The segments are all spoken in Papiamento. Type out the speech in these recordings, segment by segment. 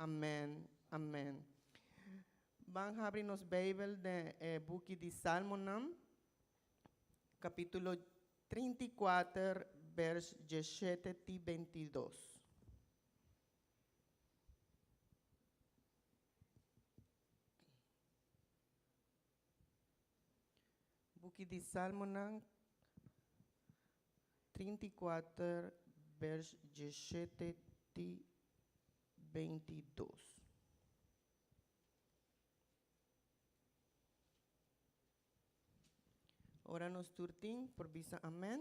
Amèn, amèn. Ban habri nos Beibel den e buki di Salmonan, kapítulo 34, bèrs 17 te 22. Buki di Salmonan 34, bèrs 17 te 22. Ora nos tur tin por bisa amèn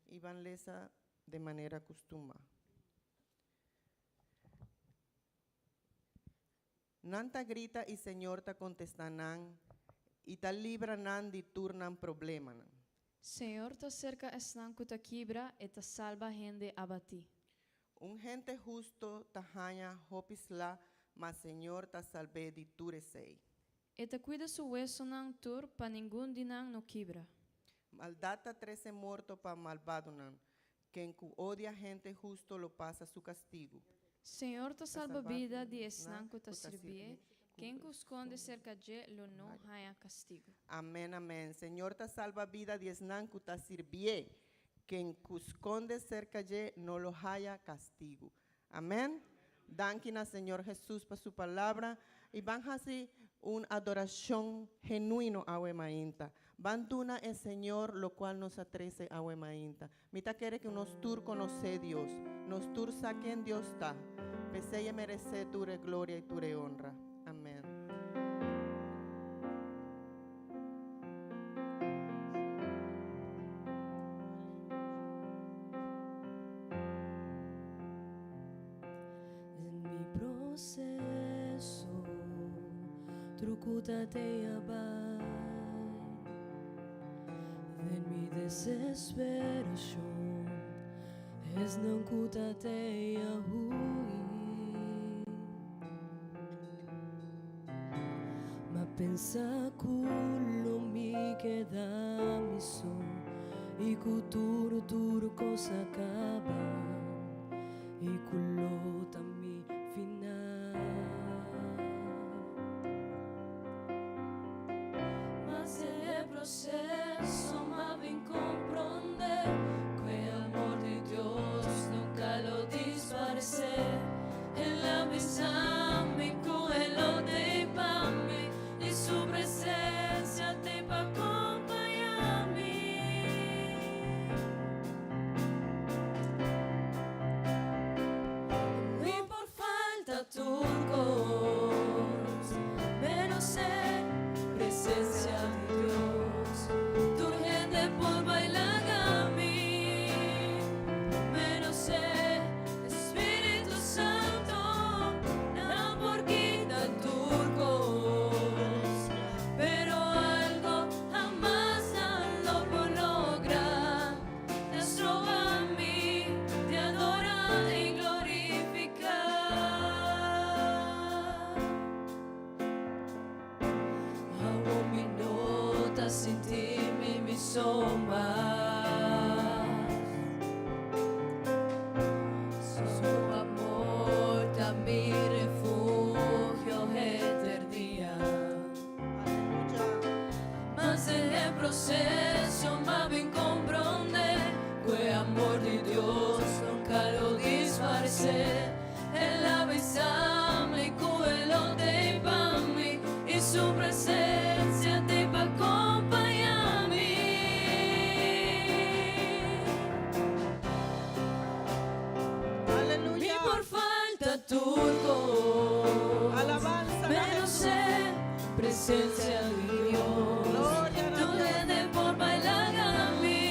i ban lesa den manera kustumá. Nan ta grita i Señor ta kontestá nan i ta libra nan di tur nan problemanan. Señor ta serka esnan ku ta kibra, e ta salba hende abatí. Un hende husto ta haña hopi sla, ma Señor ta salb'é di tur esei. E ta kuida su wesonan tur pa ningun di nan no kibra. Maldat ta trese morto pa malbadonan, ken ku odia hende husto lo pasa su kastigu. Señor ta salba bida di esnan ku ta sirbié, ken ku skonde serka dje lo no haña kastigu. Amen, amen. Señor ta salba bida di esnan ku ta sirbié, ken ku skonde serka dje no lo haya kastigu. Amen. Danki na Señor Jesus pa su palabra y ban haci un adoracion genuino awe mainta. Ban duna e Señor locual nos a trece awe mainta. Mi ta kere cu nos tur conoce Dios. Nos tur sa ken Dios ta. P'esey e merece tur e gloria y tur e honra. Amen. Den mi proceso truku ta te a bai Den mi desesperacion esnan ku ta te a hui Ma pensa ku lo mi keda mi so I ku tur tur kos a kaba I ku lo ta mi final. Mas den e proseso m'a bin komprondé ku e amor di Dios nunka lo disparesé. El a bisa mi ku e lo t'ei pa mi i su presensia t'ei pa kompañá mi. Mi por falta tur kos, menos e presensia di Dios. Tur hende por bai laga mi, menos e Spiritu Santo. Nan por kita tur kos, pero algo hamas nan lo por logra. Ta stroba mi di adora i glorifica. Awor mi no ta sinti mi mi so mas. Su amor ta mi refugio henter dia. Mas den e proceso m'a bin comprende cu e amor di Dios nunca lo disparece. El a bisa mi cu e lo t'ey pa mi y su presencia t'ey pa compaña mi. Mi por falta tur cos, menos e presencia di Dios. Tur hende por baila mi,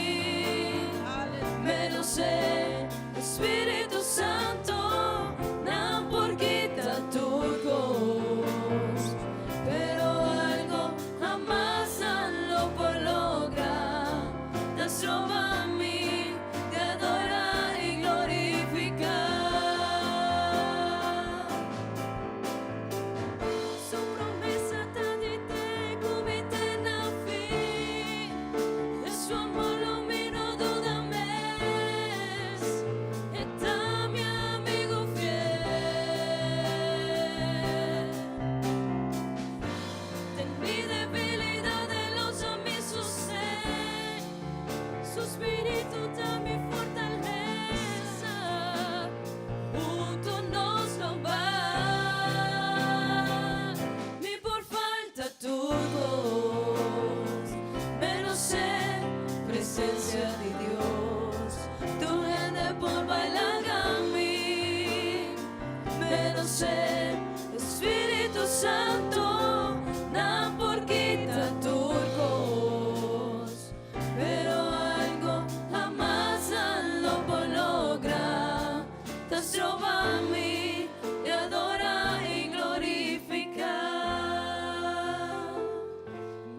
menos e Spiritu Santo. Nan por kita tur cos, pero algo. Presencia di Dios. Tur hende por bay laga mi, menos e Spirito Santo, nan por kita tur cos, pero algo hamas nan lo por logra, ta stroba mi di adora y glorifica.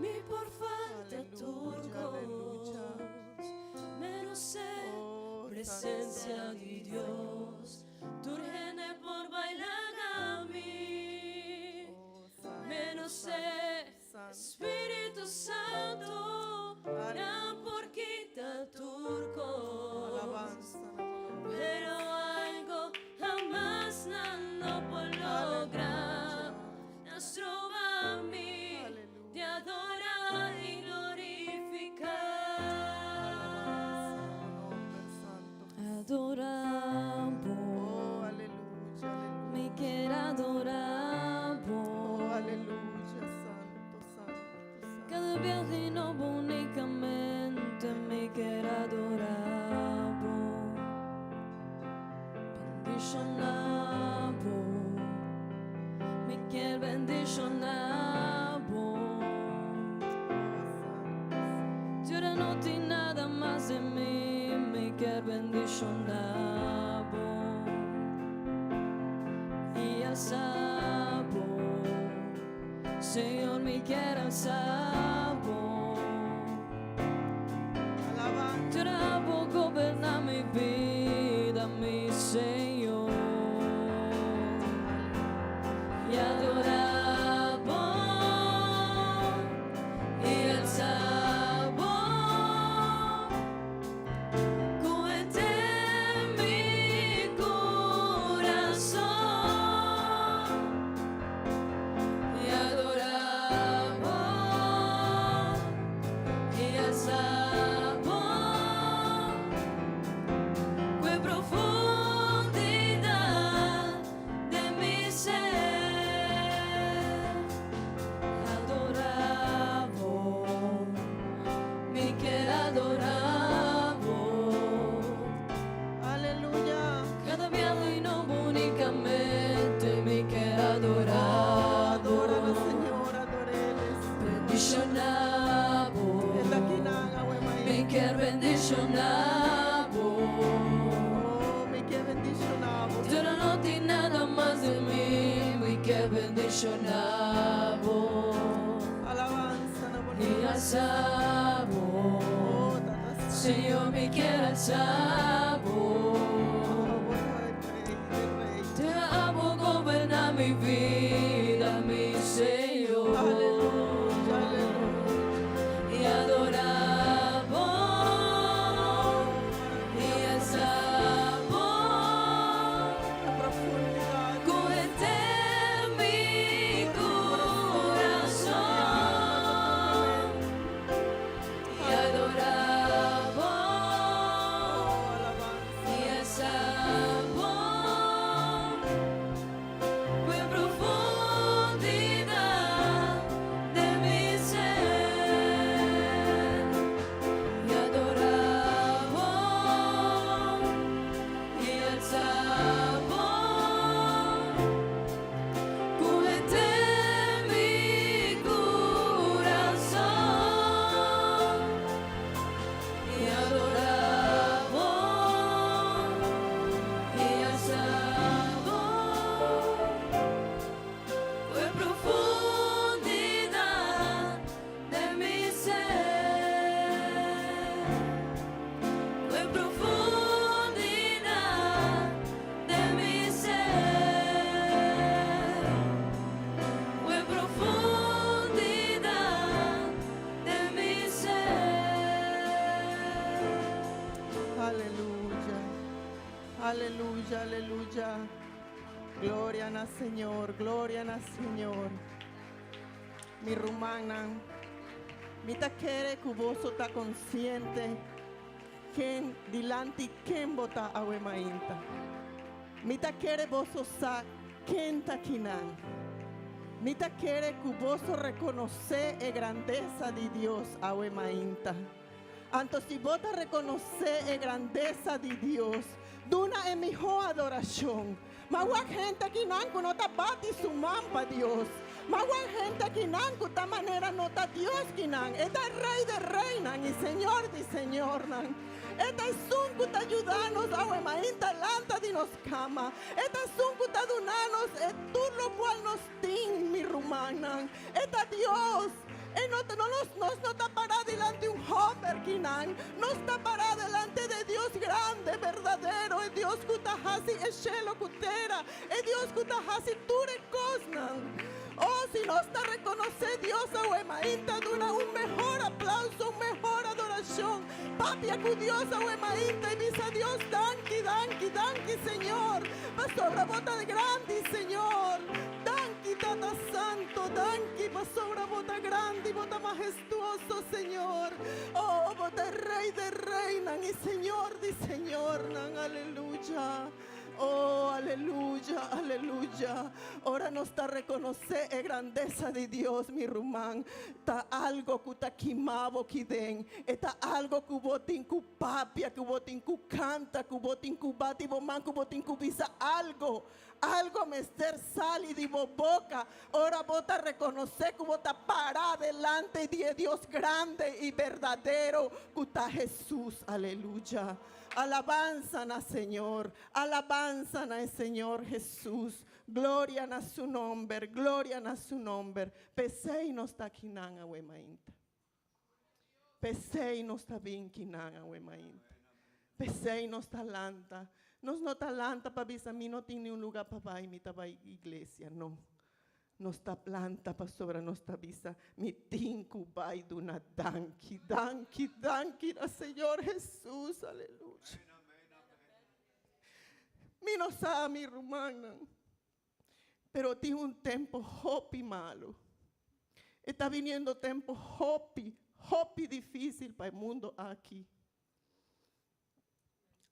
Mi por falta tur Aleluya, aleluya. cos, menos e Oh, presencia Santo, di Dios. Tur hende por bay laga mi, Oh, Santo, menos Santo, e Santo. Spirito Santo, nan por kita tur cos, Alabanza. pero algo hamas nan no por logra, ta stroba mi di adora y glorifica. Alabanza, nomber santo. Adora bo, Oh, aleluya, aleluya. mi kier adora bo. Oh, aleluya, santo, santo, santo. Cada viaje no únicamente mi kier adora bo. Bendiciona bo, mi kier bendiciona bo. Oh, santo, santo. Ahora no tin nada mas di mi, mi kier bendiciona bo. Y alsa bo, Señor, mi kier alsa bo. Alabanza. Ora bo goberna mi bida, mi Señor. Y adora bo, y alsa bo, cu mi curason. Y adora bo, y alsa bo, cu profundidad di mi ser. Adora bo, mi kier adora bo. Aleluya. Cada viaje y no únicamente mi kier adora Oh, adóralo, bo. Señor, adorele. Bendiciona bo, E ta akinan, awe mi kier bendiciona bo. Oh, mi kier bendiciona bo. Pero no tin nada mas di mi, mi kier bendiciona bo. Alabanza na Y bonito. alsa bo, Oh, tata santo. Señor, mi kier alsa bo. Oh, bueno, el rey, el rey. Te amo goberna mi vida, mi Señor. Aleluya, aleluya. Y adora bo, y alsa bo, La profundidad. Cu mi curason. Y adora bo, Oh, alabanza. y alsa bo, cu profundidad di mi ser. Y adora bo, y alsa bo, cu mi curason. Y adora bo, y alsa bo, cu profundidad di mi ser. Cu profundidad di mi ser. Cu profundidad di mi ser. Aleluya. Aleluya, aleluya. Gloria na Señor, gloria na Señor. Mi rumannan, mi ta kere cu boso ta consciente ken dilanti ken bo ta awe mainta. Mi ta kere boso sa ken ta akinan. Mi ta kere cu boso reconoce e grandeza di Dios awe mainta. Anto si bo ta rekonosé e grandesa di Dios, duna e mihó adorashon. Ma wak hende akinan ku no ta bati su man pa Dios. Ma wak hende akinan ku ta manera no ta Dios kinan. E ta e Rei de reinan i Señor di señornan. E ta esun ku ta yuda nos awe mainta lanta di nos kama. E ta esun ku ta duna nos e tur lokual nos tin, mi rumannan. E ta Dios. E no ta, no nos, nos no ta pará dilanti un hòmber kinan. Nos ta pará delante de Dios grande, berdadero, e Dios ku ta hasi e shelo ku tera, e Dios ku ta hasi tur e kosnan. Oh, si nos ta rekonosé Dios awe mainta, duna un mehor aplauso, un mehor adorashon. Papia ku Dios awe mainta i bisa Dios, Danki, danki, danki, Señor, pasobra bo ta grandi, Señor. Danki Tata Santo, danki pasobra bo ta grandi, bo ta mahestuoso, Señor. Oh, bo ta e Rey de reynan i Señor di señornan. Aleluya. Oh, aleluya, aleluya. Ora nos ta reconoce e grandesa di Dios, mi ruman, ta algo cu ta kima bo kiden. E ta algo cu bo tin cu papia, cu bo tin cu canta, cu bo tin cu bati bo man, cu bo tin cu bisa algo. Algo mester sali di bo boka ora bo ta rekonosé ku bo ta pará delante di e Dios grande i berdadero ku ta Hesus. Aleluya! Alabansa na Señor! Alabansa na e Señor Hesus! Gloria na Su nomber! Gloria na Su nomber! P'esei nos ta akinan awe mainta. P'esei nos ta bin kinan awe mainta. P'esei nos ta lanta. Nos no ta lanta pa bisa mi no tin niun luga pa bai, mi ta bai iglesia. No. Nos ta lanta pasobra nos ta bisa mi tin ku bai duna danki, danki, danki na Señor Jesus. Aleluya. Mi no sa mi rumannan. Pero tin un tempo hopi malu. E ta biniendo tempo hopi, hopi difícil pa e mundo aki.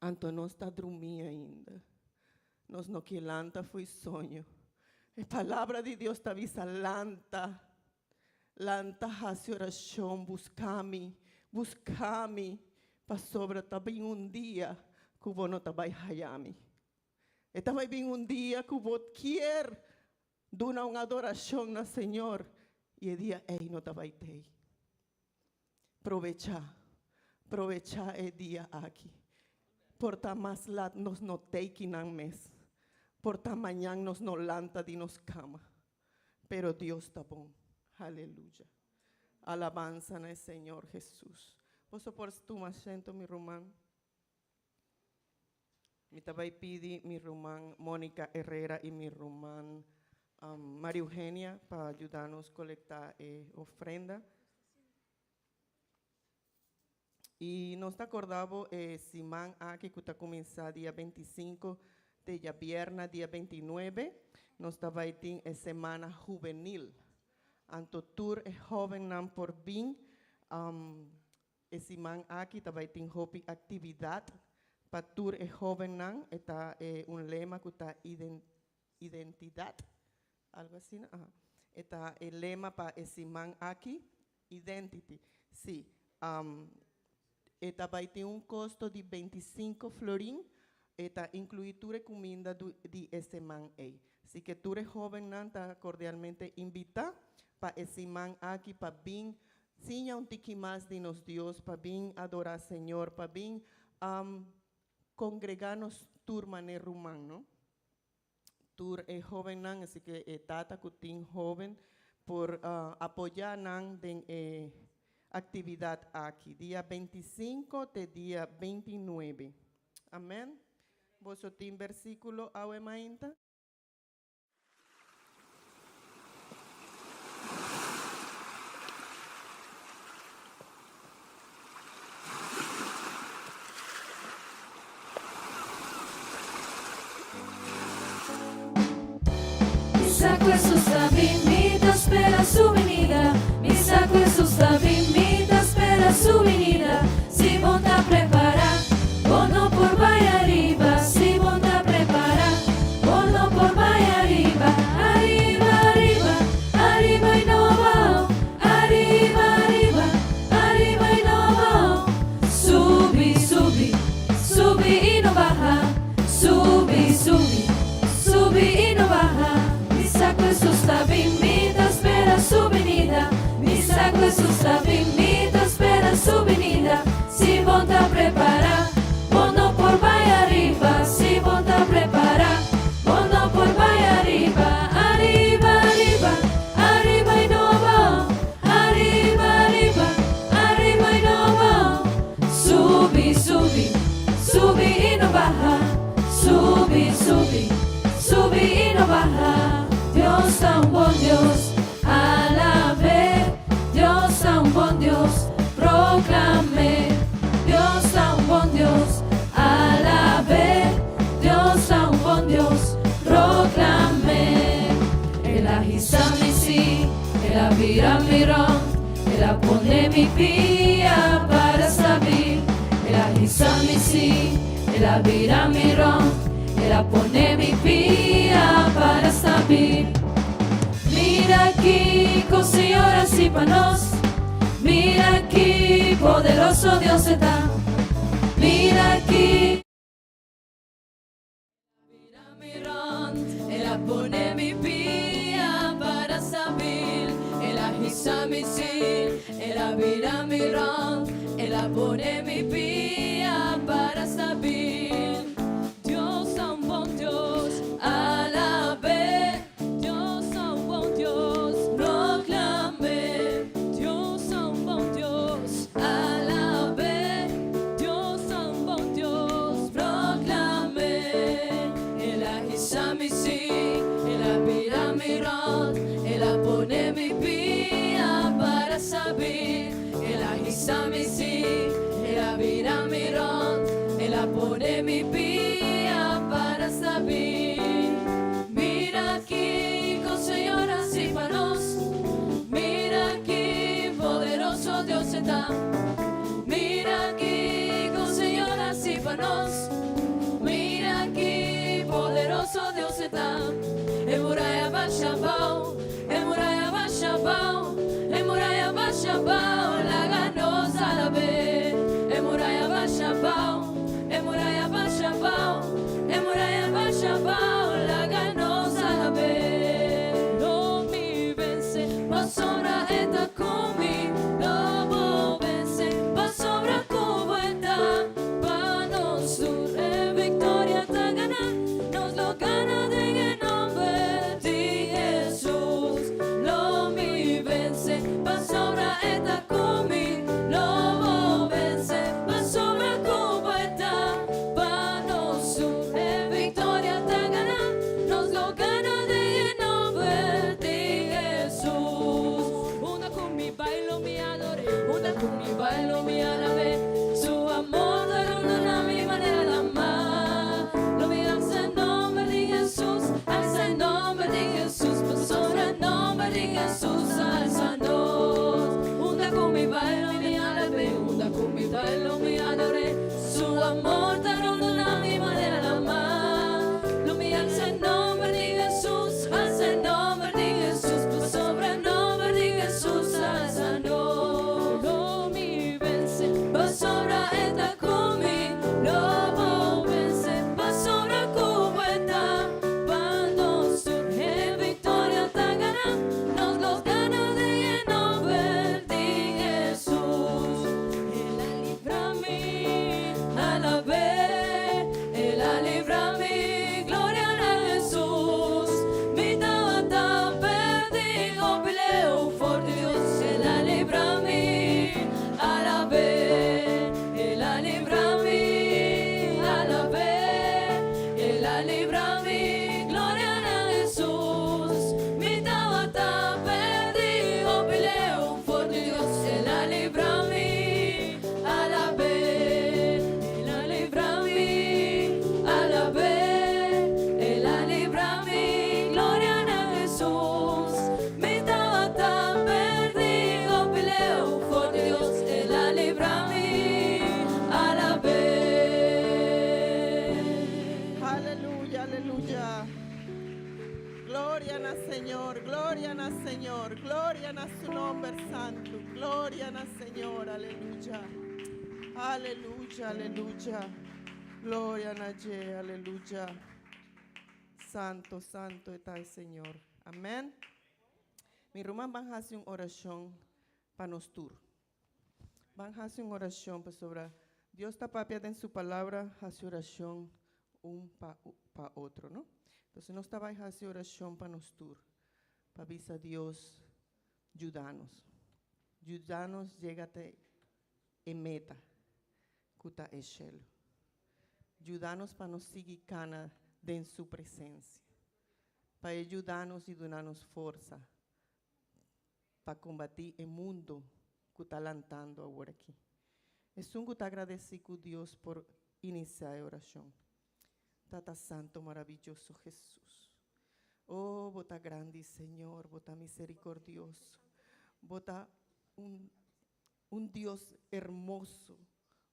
Anto nos ta drumí ainda. Nos no ke lanta fo'i soño. E palabra di Dios ta bisa lanta. Lanta hasi orashon, buska mi, buska mi, pasobra ta bin un dia ku bo no ta bai haya mi. E ta bai bin un dia ku bo kier duna un adorashon na Señor i e dia ei no ta bai tei. Probechá, probechá e dia aki. Por ta mas lat nos no tei kinan mes. Por ta mañan nos no lanta di nos kama. Pero Dios ta bon. Haleluya. Alabansa na e Señor Jesus. Boso por tuma asiento mi ruman. Mi ta bai pidi mi ruman Monica Herrera y mi ruman Maria Eugenia pa yuda nos colecta e ofrenda. Y nos ta corda bo e siman aki cu ta cuminsa dia 25 te djabièrnè dia 29, nos ta bai tin e semana hubenil. Anto tur e hobennan por bin E siman aki ta bai tin hopi aktividat pa tur e hóbennan. E ta e un lema ku ta identidat, algu asina, aha. E ta e lema pa e siman aki, identity. Sí, e ta bai tin un kosto di 25 florin. E ta inkluí tur e kuminda di e siman ei. Así ke tur e hóbennan ta kordialmente invitá pa e siman aki pa bin Siña un tiki mas di nos Dios pa bin adora Señor, pa bin congrega nos tur mane ruman, no? Tur e hobennan, así que e tata cu tin hoben por apoya nan den e actividad aki, dia 25 te dia 29. Amen. Boso tin versiculo awe mainta? Mi sa ku Hesus ta bin, mi ta spera su binida. Mi sa ku Hesus ta bin, mi ta spera su binida. Si bo ta prepará, bo no por bai ariba. Si bo ta prepará, bo no por bai ariba. Ariba, ariba, ariba i no bao. Ariba, ariba, ariba i no bao. mi pia para stabil. El a hisa mi sí, el a bira mi rònt, el a pone mi pia para stabil. Mira kiko Señor a hasi pa nos, mira ki poderoso Dios ta. Mira ki. Bira mi rònt, el a pone mi pia para stabil. El a hisa mi sí, el a bira mi rònt, el a pone mi pia para stabil. Dios ta un bon Dios, alab'é. Dios ta un bon Dios, proklam'é. Dios ta un bon Dios, alab'é. Dios ta un bon Dios, proklam'é. El a hisa mi sí, el a bira mi rònt, el a pone mi pia para stabil. El a hisa mi sí, el a bira mi rònt, el a pone mi pia para stabil. Mira kiko Señor a hasi pa nos. Mira ki poderoso Dios ta. Mira kiko Señor a hasi pa nos. Mira ki poderoso Dios ta. E muraya a basha abou, e muraya a basha abou, e muraya a basha abou, laga nos alab'é. E muraya a basha abou, e muraya a basha abou, e muraya a basha abou, laga nos alab'é. Lo mi vense, pasobra e ta ku mi, lo bo vense, pasobra ku bo ta, pa nos tur e viktoria ta gana, nos lo gana den nòmber di Jesus. Lo mi vense, pasobra e ta ku mi, lo bo vense, pasobra ku bo ta, pa nos tur e viktoria ta gana, nos lo gana den nòmber di Jesus. Unda ku mi bai lo mi ador'é, unda ku mi bai lo mi alab'é. Su amor ta rondoná mi manera laman. Lo mi alsa nòmber di Jesus, alsa nòmber di Jesus, pasobra nòmber di Jesus, alsa nos. Unda ku mi bai lo mi alab'é, unda ku mi bai lo mi ador'é. Su amor ta rondoná mi manera laman. Lo mi alsa nòmber di Jesus, alsa nòmber di Jesus, pasobra nòmber di Jesus, alsa nos. Lo mi vense, pasobra e ta ku mi, lo bo vense, pasobra ku bo ta, pa nos tur e viktoria ta gana, nos lo gana den nòmber di Jesus. El a libra mi, alab'é, el a libra mi, gloria na Jesus. Mi tabata pèrdí, leu for di Dios, el a libra mi, alab'é, el a libra mi, alab'é, el a libra mi, gloria na Jesus. Mi tabata pèrdí, leu for di Dios, el a libra mi, alab'é, el a libra mi, alab'é, el a libra mi, gloria na Jesus. Mi tabata pèrdí, leu for di Dios, el a libra mi, alab'é. Aleluya, aleluya. Gloria na Señor, gloria na Señor, gloria na su nòmber santu, gloria na Señor, aleluya. Aleluya, aleluya. Gloria na dje, aleluya. Santu, santu ta Señor. Amèn. Mi ruman, ban hasi un orashon pa nos tur. Ban hasi un orashon pasobra Dios ta papia den su palabra, hasi orashon un pa otro, no? Anto, nos ta bai hasi orashon pa nos tur, pa bisa Dios, yuda nos. Yuda nos yega te e meta, ku ta e shelu. Yuda nos pa nos sigui kana den su presensia. Pa yuda nos i duna nos forsa pa kombatí e mundu ku ta lantando awor aki. Esun ku ta gradisí ku Dios por inisiá e orashon. Tata Santu, maravioso Jesus. Oh, bo ta grandi, Señor, bo ta miserikordioso. Bo ta un Un Dios hermoso,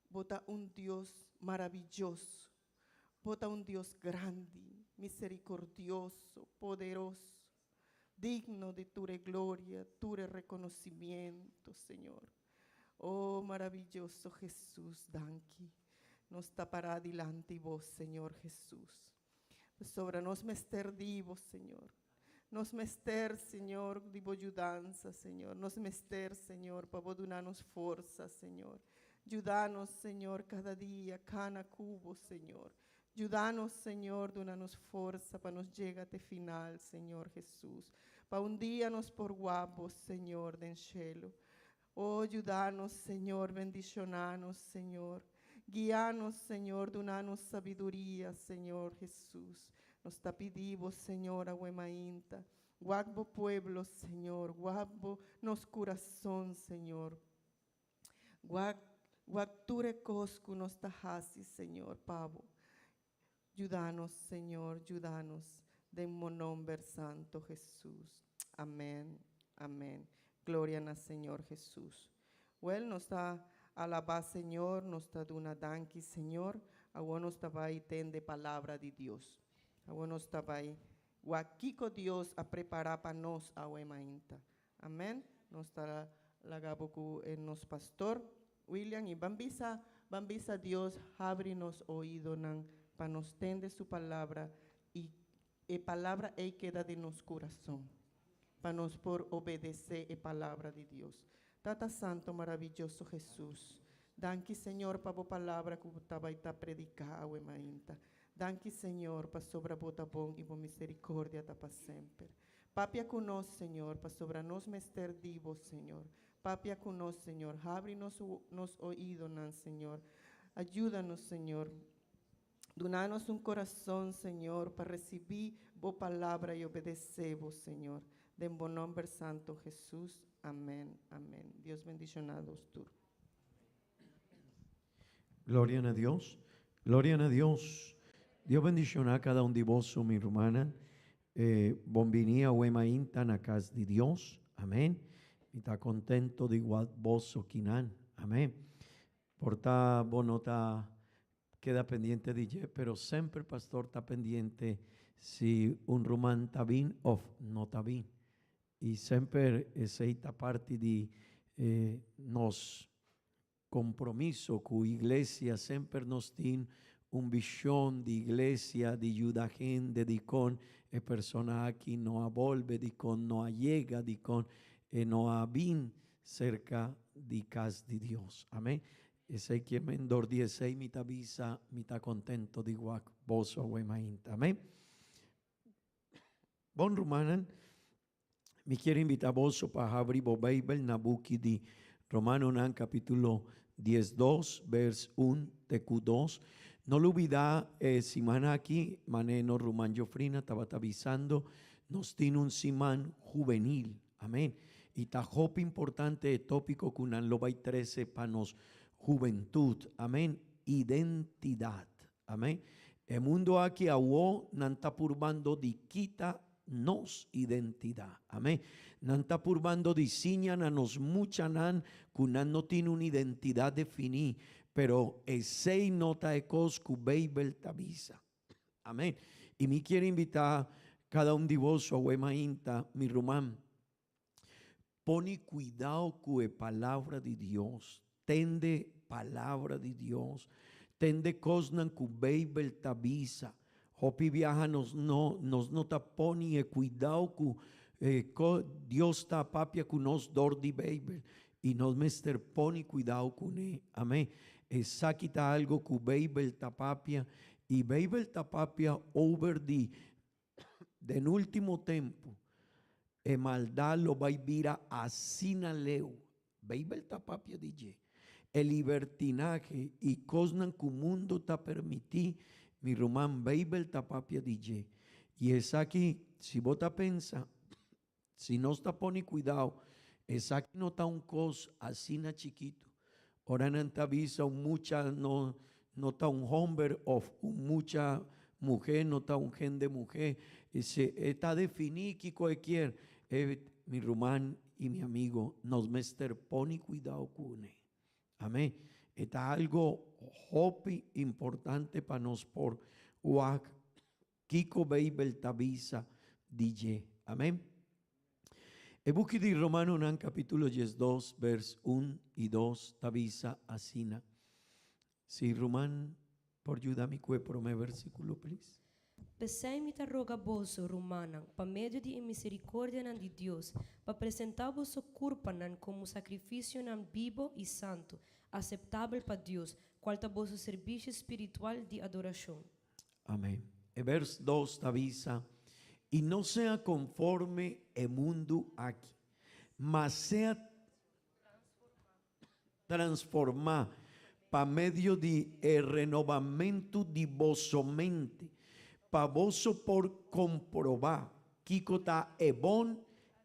Bo ta un Dios maraviyoso, Bo ta un Dios grandi, misericordioso, poderoso, digno di tur gloria, tur reconocimento, Señor. Oh, maraviyoso Jesus, danki. Nos ta para dilanti Bo, Señor Jesus. Sobra nos mester di Bo, Señor. Nos mester, Señor, di Bo yudansa, Señor. Nos mester, Señor, pa Bo duna nos forsa, Señor. Yuda nos, Señor, kada dia, kana ku Bo, Señor. Yuda nos, Señor, duna nos forsa pa nos yega te final, Señor Jesus. Pa un dia nos por wak Bo, Señor, den shelu. Oh, yuda nos, Señor, bendiciona nos, Señor. Guia nos, Señor, duna nos sabiduria, Señor Jesus. Nos ta pidi Bo, Señor, awe mainta. Wak Bo pueblo, Señor. Wak Bo nos curason, Señor. Wak, wak tur e cos cu nos ta hasi, Señor, pa Bo. Yuda nos, Señor, yuda nos. Den nomber santo Jesus. Amén. Amén. Gloria na Señor Jesus. Well, nos ta alaba Señor, nos ta duna danki, Señor. Awor nos ta bay tende palabra di Dios. Awor nos ta bay wak kico Dios a prepara pa nos awe mainta. Amén. Nos ta laga bo cu nos pastor William y ban bisa, ban bisa Dios habri nos oidonan pa nos tende su palabra y e palabra ei keda den nos curason pa nos por obedece e palabra di Dios. Tata Santo, maraviyoso Jesus. Danki, Señor, pa Bo palabra cu ta bay ta predica awe mainta. Danki, Señor, pasobra Bo ta bon y Bo misericordia ta pa semper. Papia cu nos, Señor, pasobra nos mester di Bo, Señor. Papia cu nos, Señor. Habri nos oidonan, Señor. Ayúdanos, Señor. Duna nos un curason, Señor, pa recibi Bo palabra y obedece Bo, Señor. Den Bo nomber santo, Jesus. Amén. Amén. Dios bendiciona tur. Gloria na Dios. Gloria na Dios. Dios bendiciona cada un di boso, mi rumannan. Bon bini awe mainta na cas di Dios. Amén. Mi ta contento di wak boso kinan. Amén. Por ta bo no ta keda pendiente di dje, pero semper pastor ta pendiente si un ruman ta bin of no ta bin. Y semper esey ta parti di nos compromiso cu iglesia. Semper nos tin un vision di iglesia, di yuda hende, di con e persona aki no a bolbe, di con no a yega, di con e no a bin cerca di cas di Dios. Amen. Esey kier men dor di esey mi ta bisa, mi ta contento di wak boso awe mainta. Amen. Bon, rumannan, mi kier invita boso pa habri bo Bijbel na buki di Romanonan capitulo 12, vers 1 te cu 2. No lubida e siman aki, maneno ruman Jofrina tabata bisando, nos tin un siman juvenil. Amén. Y ta hopi importante e topico cu nan lo bay trece pa nos hubentud. Amén. Identidad. Amén. E mundo aki awo nan ta purbando di kita nos identidad. Amén. Nan ta purbando di siña na nos muchanan cu nan no tin un identidad defini, pero esey no ta e cos cu Bijbel ta bisa. Amén. Y mi kier invita cada un di boso awe mainta, mi ruman, pone cuidao cu e palabra di Dios. Tende palabra di Dios. Tende cosnan cu Bijbel ta bisa. Hopi biaha nos no ta pone e cuidao cu Dios ta papia cu nos dor di Bijbel. Y nos mester pone cuidao cu ne. Amén. Esaki ta algo cu Bijbel ta papia. Y Bijbel ta papia over di den ultimo tempo. E maldad lo bay bira asina leu. Bijbel ta papia di dje. E libertinahe y cosnan cu mundo ta permiti, mi ruman, Bijbel ta papia di dje. Y esaki, si bo ta pensa, si nos ta pone cuidao, esaki no ta un cos asina chikito. Ora nan ta bisa un mucha no ta un homber of un mucha muher no ta un hende muher. E ta defini kico e kier. Mi ruman. y mi amigo, nos mester pone cuidao cune. Amén. E ta algo hopi importante pa nos por wak kiko Beibel ta bisa di dje. Amén. E buki di Romanonan capítulo 12 vers 1 y 2 ta bisa asina. Si ruman por yuda mi ku e promé versíkulo, please. P'esei mi ta roga boso, rumannan, pa medio di e misericordianan di Dios, pa presentá boso curpanan como sacrificionan bibo i santu, aceptabel pa Dios, cual ta boso servicio spiritual di adoracion. Amén. E vers dos ta bisa, I no sea conforme e mundu aki, ma sea transformá pa medio di e renobamentu di boso mente, pa boso por komprobá kiko ta e bon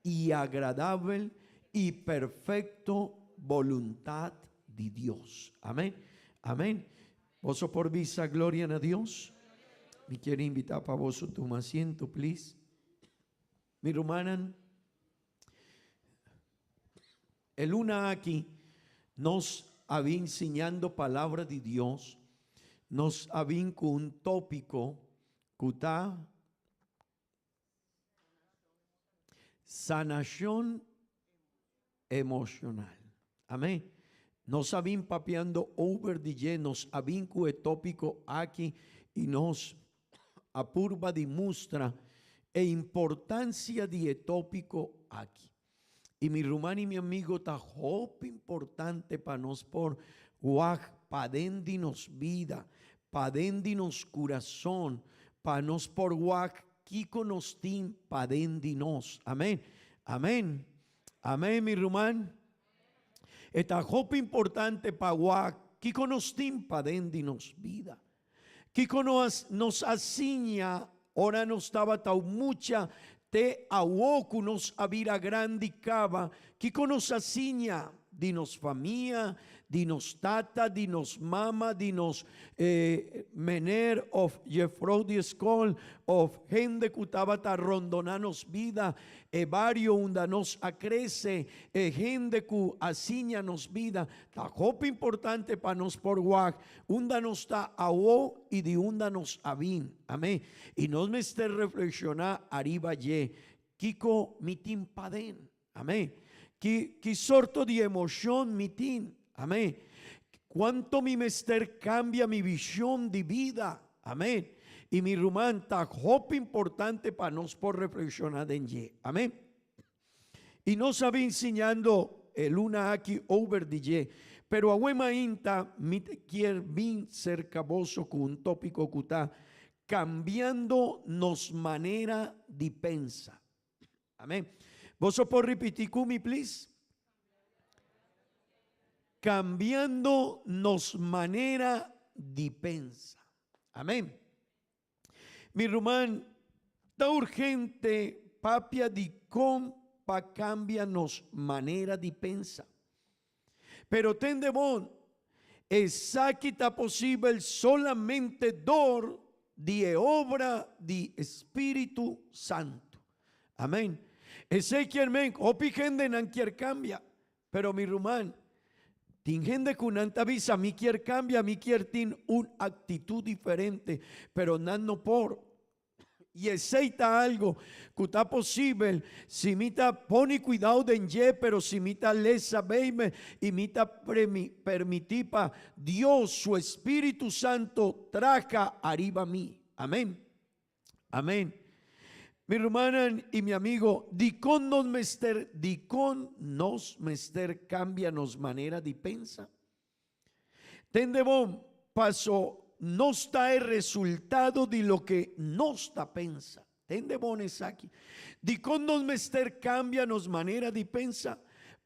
i agradabel i perfekto boluntat di Dios. Amén. Amén. Boso por bisa gloria na Dios? Mi kier invitá pa boso tuma asiento, please. Mi rumannan, E luna aki nos a bin siñando palabra di Dios, nos a bin ku un tópiko ku ta sanashon emoshonal. Amén. Nos a bin papiando over di dje, nos a bin ku e tópiko aki i nos a purba di mustra e importansia di e tópiko aki. I mi ruman i mi amigo ta hopi importante pa nos por wak paden di nos bida, paden di nos kurason, pa nos por wak kiko nos tin paden di nos. Amen. Amen. Amen, mi ruman. E ta hopi importante pa wak kiko nos tin paden di nos bida. Kiko nos nos a siña ora nos tabata un mucha te awo ku nos a bira grandi kaba? Kiko nos a siña di nos famia, di nos tata, di nos mama, di nos meneer of jefrouw di skol of hende ku tabata rondona nos bida, e bario unda nos a krese, e hende ku a siña nos bida? Ta hopi importante pa nos por wak Unda nos ta awo i di unda nos a bin. Amén. I nos mester reflekshoná ariba dje, Kiko mi tin paden? Amén. Ki, ki sorto di emoshon mi tin? Amén. Kuanto mi mester kambia mi vishon di bida? Amén. I mi ruman, ta hopi importante pa nos por reflekshoná den dje. Amén. I nos a bin siñando e luna aki over di dje, pero awe mainta mi ta kier bin serka boso ku un tópiko ku ta Kambiando nos manera di pensa. Amén. Boso por ripití ku mi, please? Kambiando nos manera di pensa. Amén. Mi ruman, ta urgente papia di kon pa kambia nos manera di pensa. Pero tende bon, esaki ta posibel solamente dor di e obra di Spiritu Santu. Amen. Esei kier men, hopi hendenan kier kambia, Pero mi ruman, tin hende ku nan ta bisa mi kier kambia, mi kier tin un aktitut diferente, pero nan no por. I esei ta algo ku ta posibel si mi ta pone kuidou den dje, pero si mi ta lesa Beibel i mi ta permití pa Dios su espíritu santo traha ariba mi. Amén. Amén. Mi rumannan i mi amigo, dikon nos mester, dikon nos mester kambia nos manera di pensa? Tende bon, paso nos ta e resultado di loke nos ta pensa. Tende bon esaki. Dikon nos mester kambia nos manera di pensa?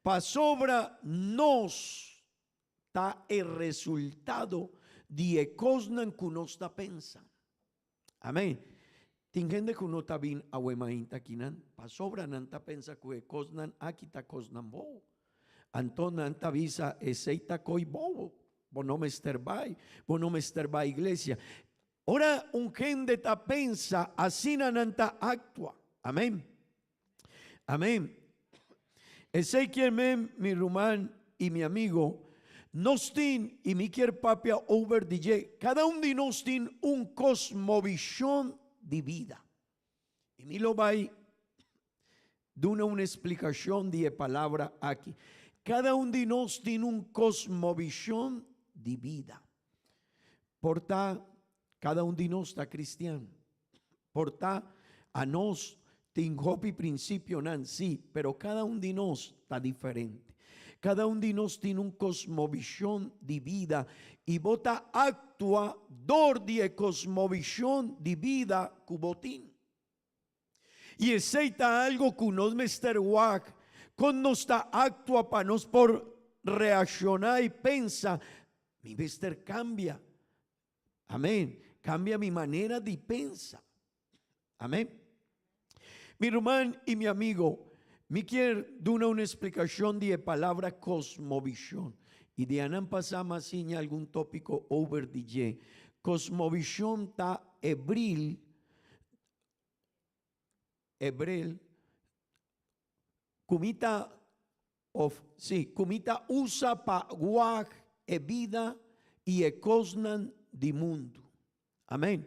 Pasobra nos ta e resultado di e kosnan ku nos ta pensa. Amén. Tin hende ku no ta bin awe mainta akinan pasobra nan ta pensa ku e kosnan aki ta kosnan bobo. Anto nan ta bisa esei ta koi bobo, bo no mester bai, bo no mester bai iglesia. Ora un hende ta pensa asina nan ta aktua. Amén. Amén. Esey kier men, mi ruman y mi amigo, nos tin, y mi kier papia over di dje, cada un di nos tin un cosmovision di bida. Y mi lo bay duna un explicacion di e palabra aki. Cada un di nos tin un cosmovision di bida. Por ta cada un di nos ta cristian. Por ta anos tin hopi principionan, sí, pero cada un di nos ta diferente. Cada un di nos tin un cosmovision di bida y bo ta actua dor di e cosmovision di bida cu bo tin. Y esey ta algo cu nos mester wak con nos ta actua pa nos por reacciona y pensa, mi mester cambia. Amén. Cambia mi manera di pensa. Amén. Mi ruman y mi amigo, mi kier duna un explicacion di e palabra cosmovision. Y di anan pasa m'a siña algun topico over di dje. Cosmovision ta e bril, e bril cu mi ta Of, sí, ku mi ta usa pa wak e bida i e kosnan di mundu. Amèn.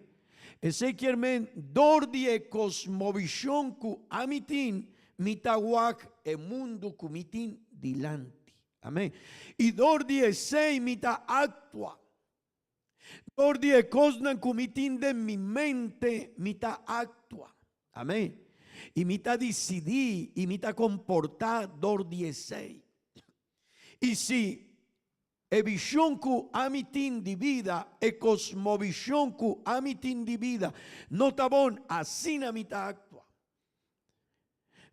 Esei kier men dor di e kosmovishon ku ami tin, mi ta wak e mundu ku mi tin dilanti. Amèn. I dor di esei mi ta aktua. Dor di e kosnan ku mi tin den mi mente, mi ta aktua. Amén. I mi ta disidí i mi ta komportá dor di esei. I si e vishon ku ami tin di bida, e kosmovishon ku ami tin di bida no ta bon, asina mi ta aktua.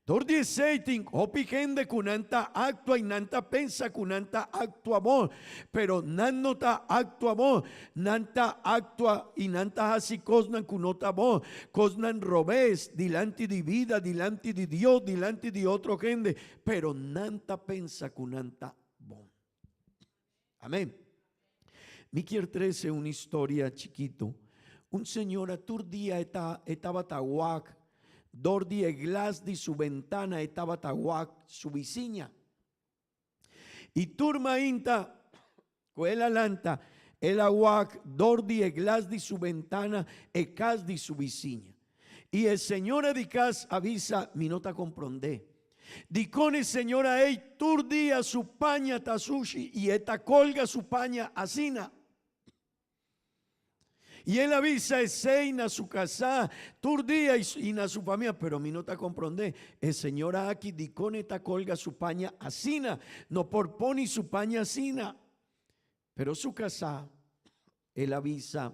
Dor di esei tin hopi hende ku nan ta aktua i nan ta pensa ku nan ta aktua bon, pero nan no ta aktua bon. Nan ta aktua i nan ta hasi kosnan ku no ta bon, kosnan robes dilanti di bida, dilanti di Dios, dilanti di otro hende, pero nan ta pensa ku nan ta bon. Amen. Mi kier trece un historia chikito. Un señora tur dia e ta e tabata wak dor di e glas di su bentana e tabata wak su bisiña. Y tur mainta cu el a lanta el a wak dor di e glas di su bentana e cas di su bisiña. Y e señora di cas a bisa mi no ta compronde. Dikon e señora ei tur dia su paña ta sushi i e ta kolga su paña asina? I el a bisa esei na su kasá tur dia i na su famia, pero mi no ta komprondé e señora aki dikon e ta kolga su paña asina, no por poni su paña asina. Pero su kasá, el a bisa.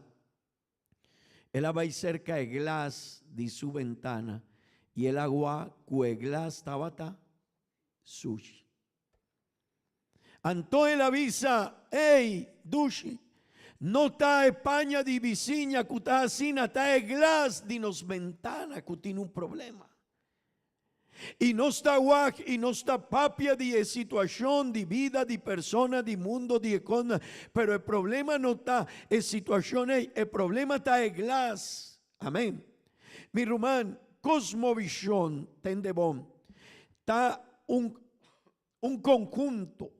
El a bai serka e glas di su bentana i el a wak ku e glas tabata sushi. Anto el a bisa, Ey, dushi, no ta e paña di bisiña ku ta asina, ta e glas di nos bentana ku tin un problema. I nos ta wak i nos ta papia di e situashon di bida di persona, di mundo, di e kosnan, pero e problema no ta e situashon ei, e problema ta e glas. Amen. Mi ruman, kosmovishon, tende bon, ta un un konhunto,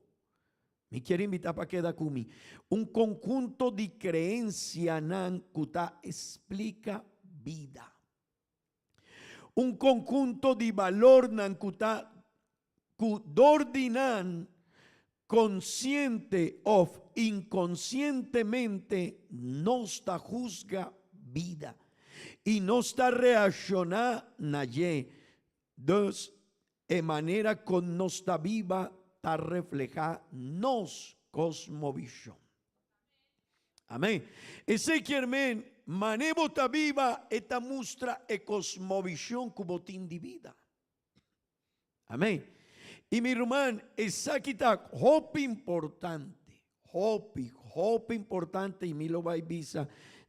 mi kier invita pa keda ku mi, un konhunto di kreensianan ku ta esplika bida. Un conhunto di balornan cu ta cu dor di nan consciente of inconcientemente nos ta huzga bida y nos ta reacciona na dje. Dus e manera con nos ta biba ta refleha nos cosmovision. Amén. Esei kier men, mane bo ta biba e ta mustra e kosmovishon ku bo tin di bida. Amén. I mi ruman, esaki ta hopi importante, hopi, hopi importante i mi lo bai bisa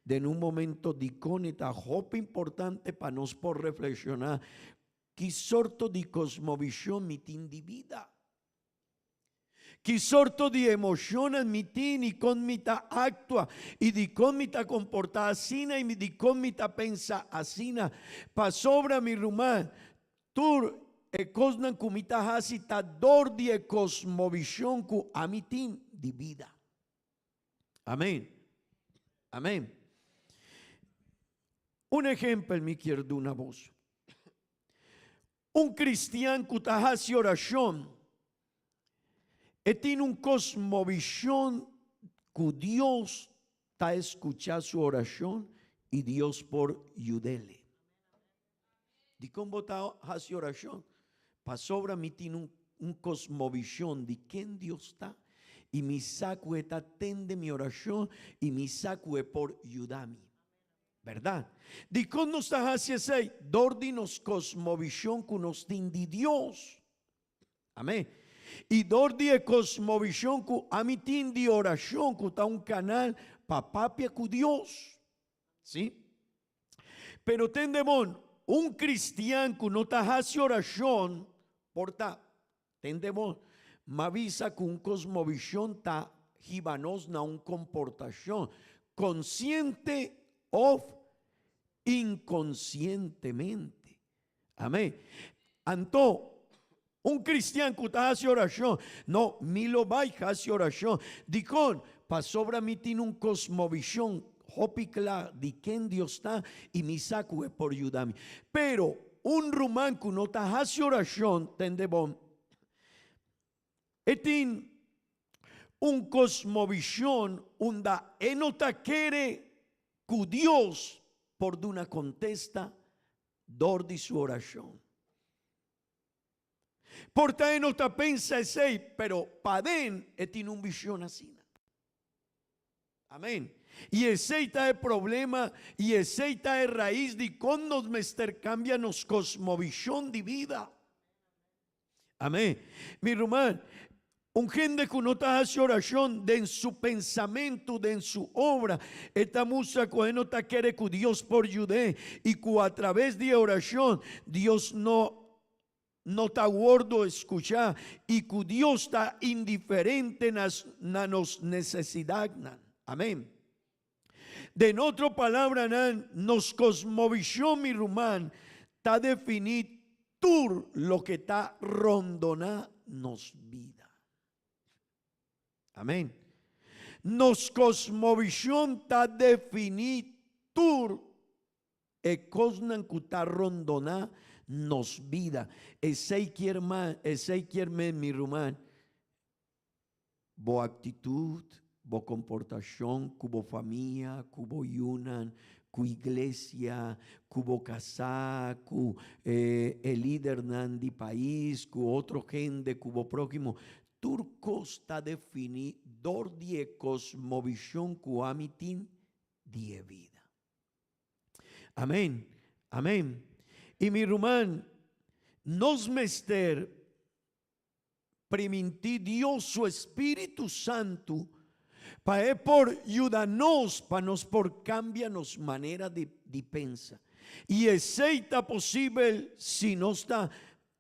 den un momento dikon e ta hopi importante pa nos por reflekshoná ki sorto di kosmovishon mi tin di bida. Ki sorto di emoshonnan mi tin i kon mi ta aktua i dikon mi ta komportá asina i dikon mi ta pensa asina? Pasobra, mi ruman, tur. e kosnan ku mi ta hasi ta dor di e kosmovishon ku ami tin di bida. Amén. Amén. Un ehempel mi kier duna boso. Un kristian ku ta hasi orashon, e tin un kosmovishon ku Dios ta eskuchá su orashon i Dios por yud'el. Dikon bo ta hasi orashon? Pasobra mi tin un un kosmovishon di ken Dios ta i mi sa ku e ta tende mi orashon i mi sa ku e por yuda mi. Bèrdat? Dikon nos ta hasi esei? Dor di nos kosmovishon ku nos tin di Dios. Amén. I dor di e kosmovishon ku ami tin di orashon ku ta un kanal pa papia ku Dios. Sí. Pero tende bon, un kristian ku no ta hasi orashon por ta, tende bon, m'avisa ku un kosmovishon ta hiba nos na un komportashon, konsiente òf inkonsientemente. Amén. Anto, un kristian ku ta hasi orashon, no, mi lo bai hasi orashon. Dikon? Pasobra mi tin un kosmovishon hopi kla di ken Dios ta i mi sa ku e por yuda mi. Pero, un ruman ku no ta hasi orashon, tende bon, e tin un kosmovishon unda e no ta kere ku Dios por duna kontesta dor di su orashon. Por ta e no ta pensa esei, pero paden e tin un vision asina. Amen. I esei ta e problema i esei ta e rais di kon nos mester kambia nos kosmovishon di bida. Amén. Mi ruman, un hende ku no ta hasi orashon den su pensamentu, den su obra, e ta mustra ku e no ta kere ku Dios por yud'é i ku atraves di e orashon Dios no no ta wòrdu skuchá i ku Dios ta indiferente na na nos nesesidatnan. Amén. Den otro palabranan, nos kosmovishon, mi ruman, ta definí tur loke ta rondoná nos bida. Amén. Nos kosmovishon ta definí tur e kosnan ku ta rondoná nos bida. Esei kier ma, esei kier men, mi ruman, Bo aktitut, bo komportashon ku bo famia, ku bo yunan, ku iglesia, ku bo kasá, ku e lidernan di pais, ku otro hende, ku bo próhimo, tur kos ta definí dor di e kosmovishon ku ami tin di e bida. Amén, amén. I mi ruman, nos mester Primintí Dios su espíritu santu pa e por yuda nos pa nos por kambia nos manera di di pensa. I esei ta posibel si nos ta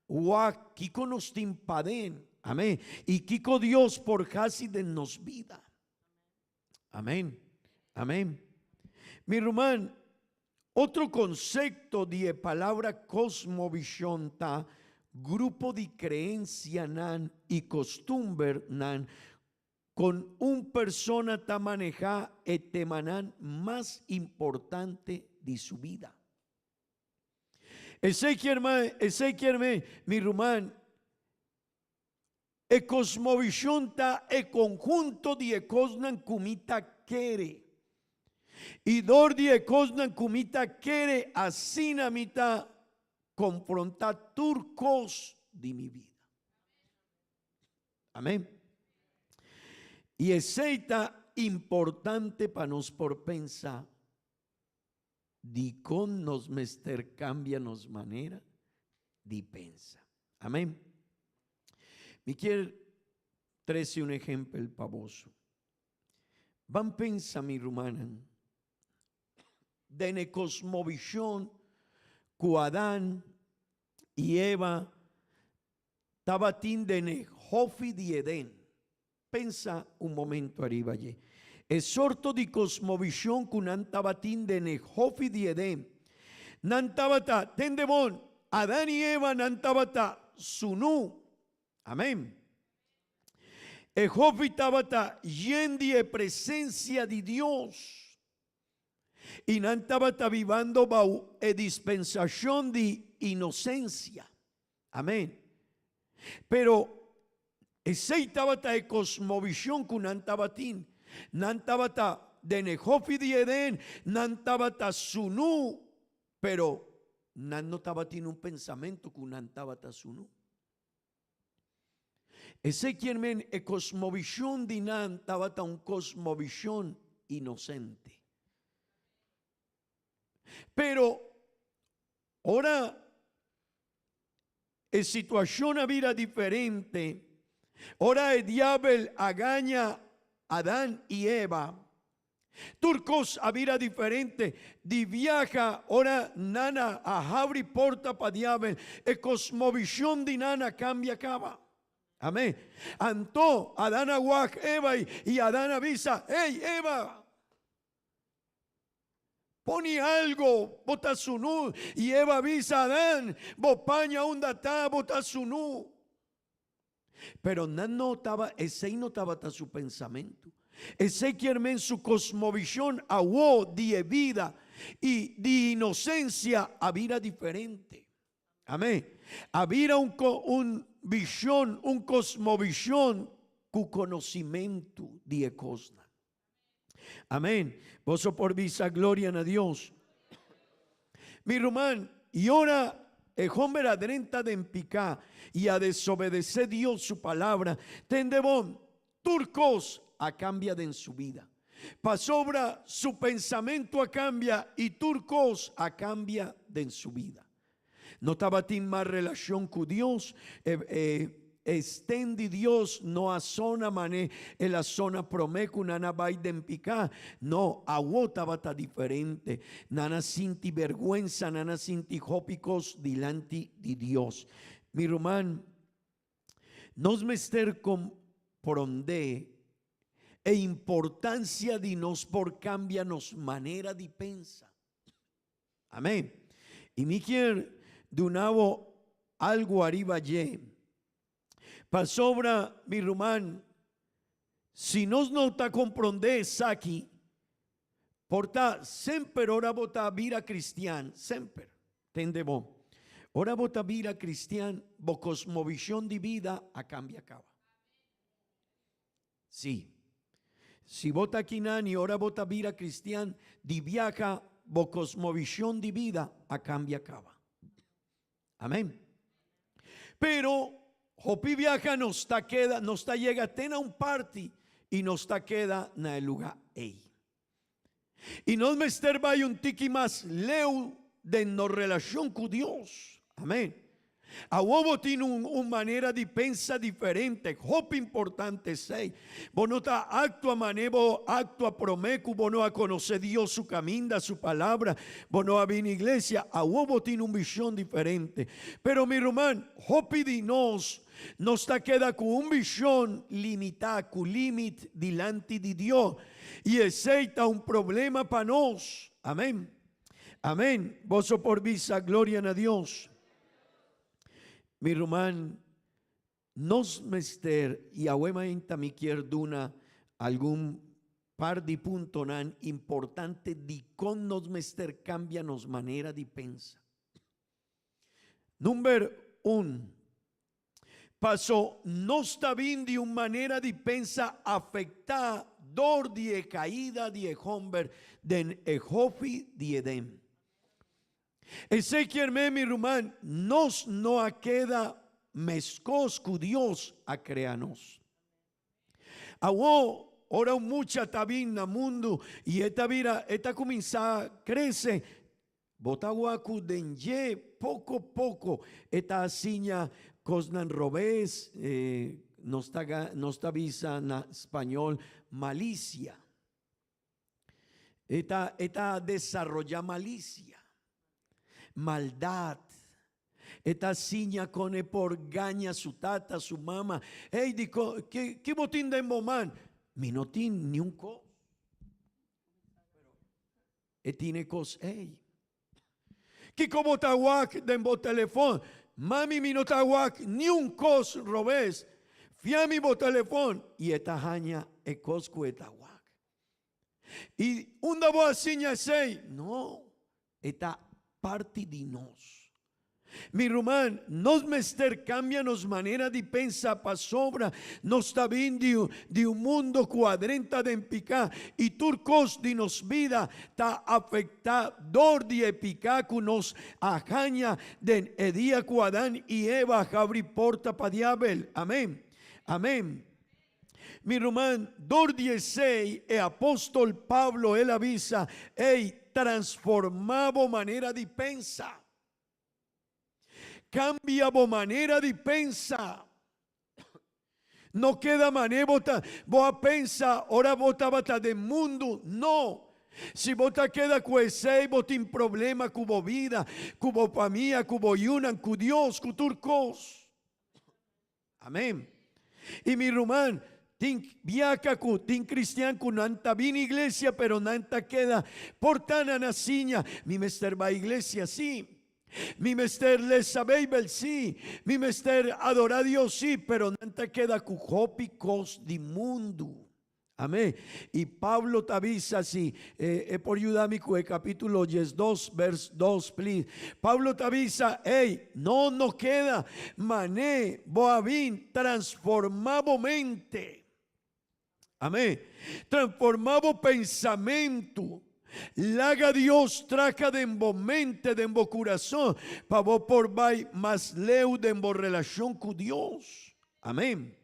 wak kiko nos tin paden, amén, i kiko Dios por hasi den nos bida. Amén. Amén. Mi ruman, otro konsepto di e palabra kosmovishon ta grupo di kreensianan i kostumbernan kon un persona ta manehá e temanan mas importante di su bida. Esei kier, esei kier men, mi ruman, E kosmovishon ta e konhunto di e kosnan ku mi ta kere. I dor di e kosnan ku mi ta kere asina mi ta konfrontá tur kos di mi bida. Amén. I esei ta importante pa nos por pensa dikon nos mester kambia nos manera di pensa. Amén. Mi kier trese un ehempel pa boso. Ban pensa, mi rumannan, den e kosmovishon ku Adan i Eva tabatin den e hofi di Eden. Pensa un momento ariba dje. E sorto di kosmovishon ku nan tabatin den e hofi di Eden. Nan tabata, tende bon! Adan i Eva nan tabata sunú. Amén. E hofi tabata yen di e presencia di Dios. I nan tabata bibando bou e dispensacion di inocencia. Amén. Pero esei tabata e cosmovision cu nan tabatin. Nan tabata den e hofi di Eden, nan tabata sunú, pero nan no tabatin un pensamento cu nan tabata sunú. Esei kier men e cosmovision di nan tabata un cosmovision inocente. Pero ora e situacion a bira diferente, ora e diabel a gaña Adan y Eva, Tur kos a bira diferente di biaha ora nan a habri porta pa diabel. E kosmovishon di nan a kambia kaba. Amén. Anto Adan a wak Eva i Adan a bisa, Hey, Eva, poni algo, bo ta sunú. I Eva a bisa Adan, Bo paña unda ta, bo ta sunú. Pero nan no taba, esei no tabata su pensamentu. Esei kier men su kosmovishon awo di e bida i di inosensia a bira diferente. Amén. A bira un un vishon, un kosmovishon ku konosimentu di e kosnan. Amén. Boso por bisa gloria na Dios. Mi ruman, y ora e homber a drenta den piká y a desobedecé Dios su palabra, tende bon, tur cos a cambia den su vida. Pasobra su pensamento a cambia y tur cos a cambia den su vida. No tabatin mas relacion cu Dios, e e esten di Dios no a sona mane el a sona prome cu nan a bay den pica. No, awo tabata diferente. Nan a sinti berguensa, nan a sinti hopi cos dilanti di Dios. Mi ruman, nos mester compronde e importancia di nos por cambia nos manera di pensa. Amén. Y mi kier duna bo algo ariba dje. Pasobra, mi ruman, si nos no ta comprende esaki, por ta semper ora bo ta bira cristian, semper, tende bo, ora bo ta bira cristian, bo cosmovision di bida a cambia caba. Sí. Si bo ta kinan i ora bo ta bira cristian, di biaha bo cosmovision di bida a cambia caba. Amen. Pero hopi biaha nos ta keda, nos ta yega te na un parti i nos ta keda na e luga ei. I nos mester bai un tiki mas leu den nos relashon ku Dios. Amén. Awor bo tin un, un manera di pensa diferente, hopi importante esei. Bo no ta aktua manera bo aktua promé ku bo no a konosé Dios su kaminda, su palabra, bo no a bini iglesia. Awor bo tin un vishon diferente. Pero mi ruman, hopi di nos Nos ta keda ku un vishon limitá, ku límit dilanti di Dios, i esei ta un problema pa nos. Amén. Amén. Boso por bisa gloria na Dios. Mi ruman, nos mester, i awe mainta mi kier duna algun par di puntonan importante dikon nos mester kambia nos manera di pensa. Number un, paso nos ta bin di un manera di pensa afektá dor di e kaida di e homber den e hofi di Edén. Esei kier men, mi ruman, nos no a keda meskos ku Dios a krea nos. Awor, ora un mucha ta bin na mundu i e ta bira, e ta kuminsá krese, bo ta wak ku den dje poko poko e ta siña kosnan robes, nos ta nos ta bisa na spañol malisia. E ta e ta desaroyá malisia, maldat. E ta siña kon e por gaña su tata, su mama. Ey, dikon, ki ki bo tin den bo man? Mi no tin niun kos. E tin e kos ey. Kiko bo ta wak den bo telefon? Mami mi no ta wak niun kos robes. Fia mi bo telefon i e ta haña e kos ku e ta wak. I unda bo a siña esei? No, e ta parti di nos. Mi ruman, nos mester cambia nos manera di pensa pasobra nos ta bin di di un mundo cu a drenta den pica y tur cos di nos bida ta afecta dor di e pica cu nos a haña den e dia cu Adan y Eva habri porta pa diabel. Amen. Amen. Mi ruman, dor di esei e apostol Pablo el a bisa, Ey, transforma bo manera di pensa. Cambia bo manera di pensa. No keda mane bo ta bo a pensa ora bo tabata den mundu. No. Si bo ta keda ku esei bo tin problema ku bo bida, ku bo famia, ku bo yunan, ku Dios, ku tur kos. Amén. Y mi ruman, tin biaca cu tin cristian cu nan ta bini iglesia pero nan ta keda por ta nan a siña, mi mester bai iglesia sí, mi mester lesa Bijbel sí, mi mester adora Dios sí, pero nan ta keda cu hopi cos di mundu. Amén. Y Pablo ta bisa si e por yuda mi cu e capítulo 12, vers 2, please. Pablo ta bisa, hey, no no keda mané bo a bin transforma bo mente. Amén. Transforma bo pensamento. Laga Dios traha den bo mente, den bo curason, pa bo por bai mas leu den bo relacion cu Dios. Amén.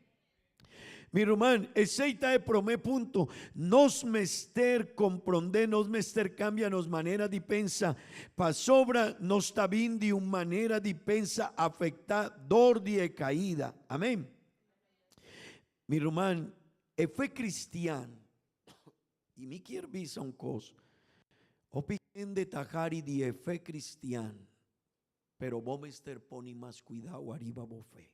Mi ruman, esei ta e promé punto. Nos mester komprondé, nos mester kambia nos manera di pensa, pasobra nos ta bin di un manera di pensa afektá dor di e kaida. Amén. Mi ruman, e fe kristian, i mi kier bisa un kos, hopi hende ta hari di e fe kristian, Pero bo mester pone mas cuidao ariba bo fe.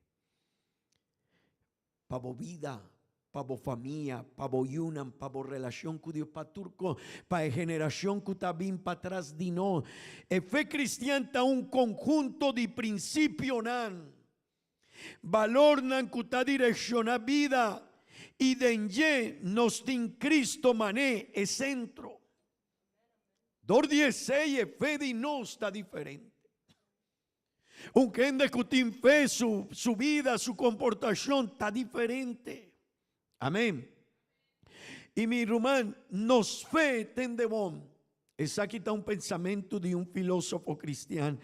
Pa bo bida, pa bo famia, pa bo yunan, pa bo relacion cu Dios, pa tur cos, pa e generacion cu ta bin patras di nos. E fe cristian ta un conhunto di principionan, balornan cu ta direcciona bida y den dje nos tin Cristo man'e e centro. Dor di esei e fe di nos ta diferente. Un hende ku tin fe, su, su bida, su komportashon ta diferente. Amén. I mi ruman, nos fe tende bon. Esaki ta un pensamentu di un filósofo kristian.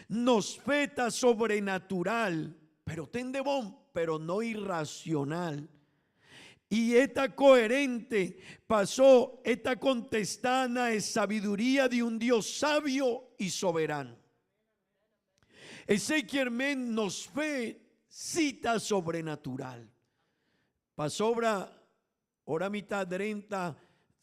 Nos fe ta sobrenatural, pero tende bon, pero no irracional. I e ta koherente, pasó e ta kontestá na e sabiduria di un Dios sabio i soberano. Esei kier men nos fe sí ta sobrenatural. Pasobra ora mi ta drenta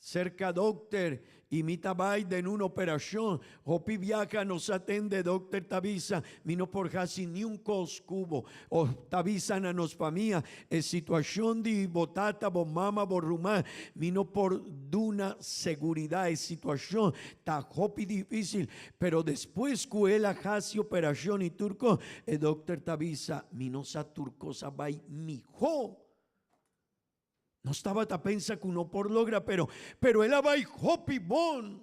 Serka dokter i mi ta bai den un operashon. Hopi biaha nos a tende dokter ta bisa, Mi no por hasi niun kos ku bo. O ta bisa na nos famia, E situashon di bo tata, bo mama, bo ruman, mi no por duna seguridat. E situashon ta hopi difisil. Pero despues ku el a hasi operashon i tur kos, e dokter ta bisa, Mi no sa tur kos a bai mihó. Nos tabata pensa ku no por logra, pero pero el a bai hopi bon.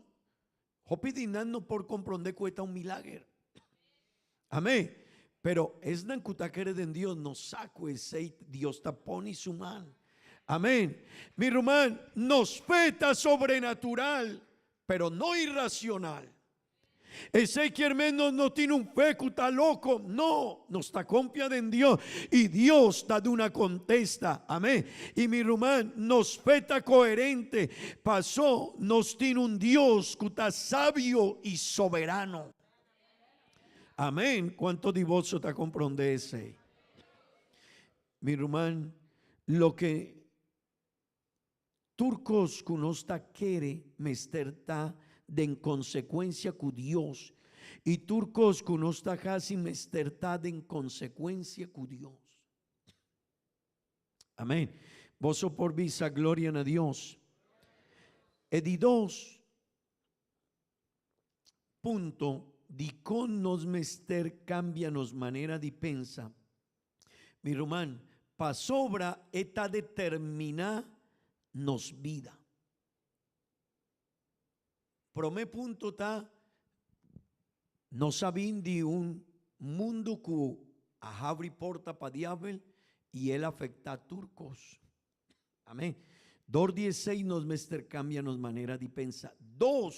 Hopi di nan no por komprondé ku e ta un milager. Amén. Pero esnan ku ta kere den Dios no sa ku esei Dios ta pone su man. Amén. Mi ruman, nos fe ta sobrenatural, pero no irracional. Esei kier men nos no tin un fe ku ta loko. No, nos ta konfia den Dios i Dios ta duna kontesta. Amén. I mi ruman, nos fe ta koherente pasó nos tin un Dios ku ta sabio i soberano. Amén. Kuanto di boso ta komprondé esei? Mi ruman, loke Tur kos ku nos ta kere mester ta den konsekuensia ku Dios, i tur kos ku nos ta hasi mester ta den konsekuensia ku Dios. Amén. Boso por bisa gloria na Dios. E di dos punto. Dikon nos mester kambia nos manera di pensa? Mi ruman, pasobra e ta determiná nos bida. Promé punto ta, nos a bin di un mundu ku a habri porta pa diabel i el afektá tur kos. Amén. Dor di esei nos mester kambia nos manera di pensa. Dos,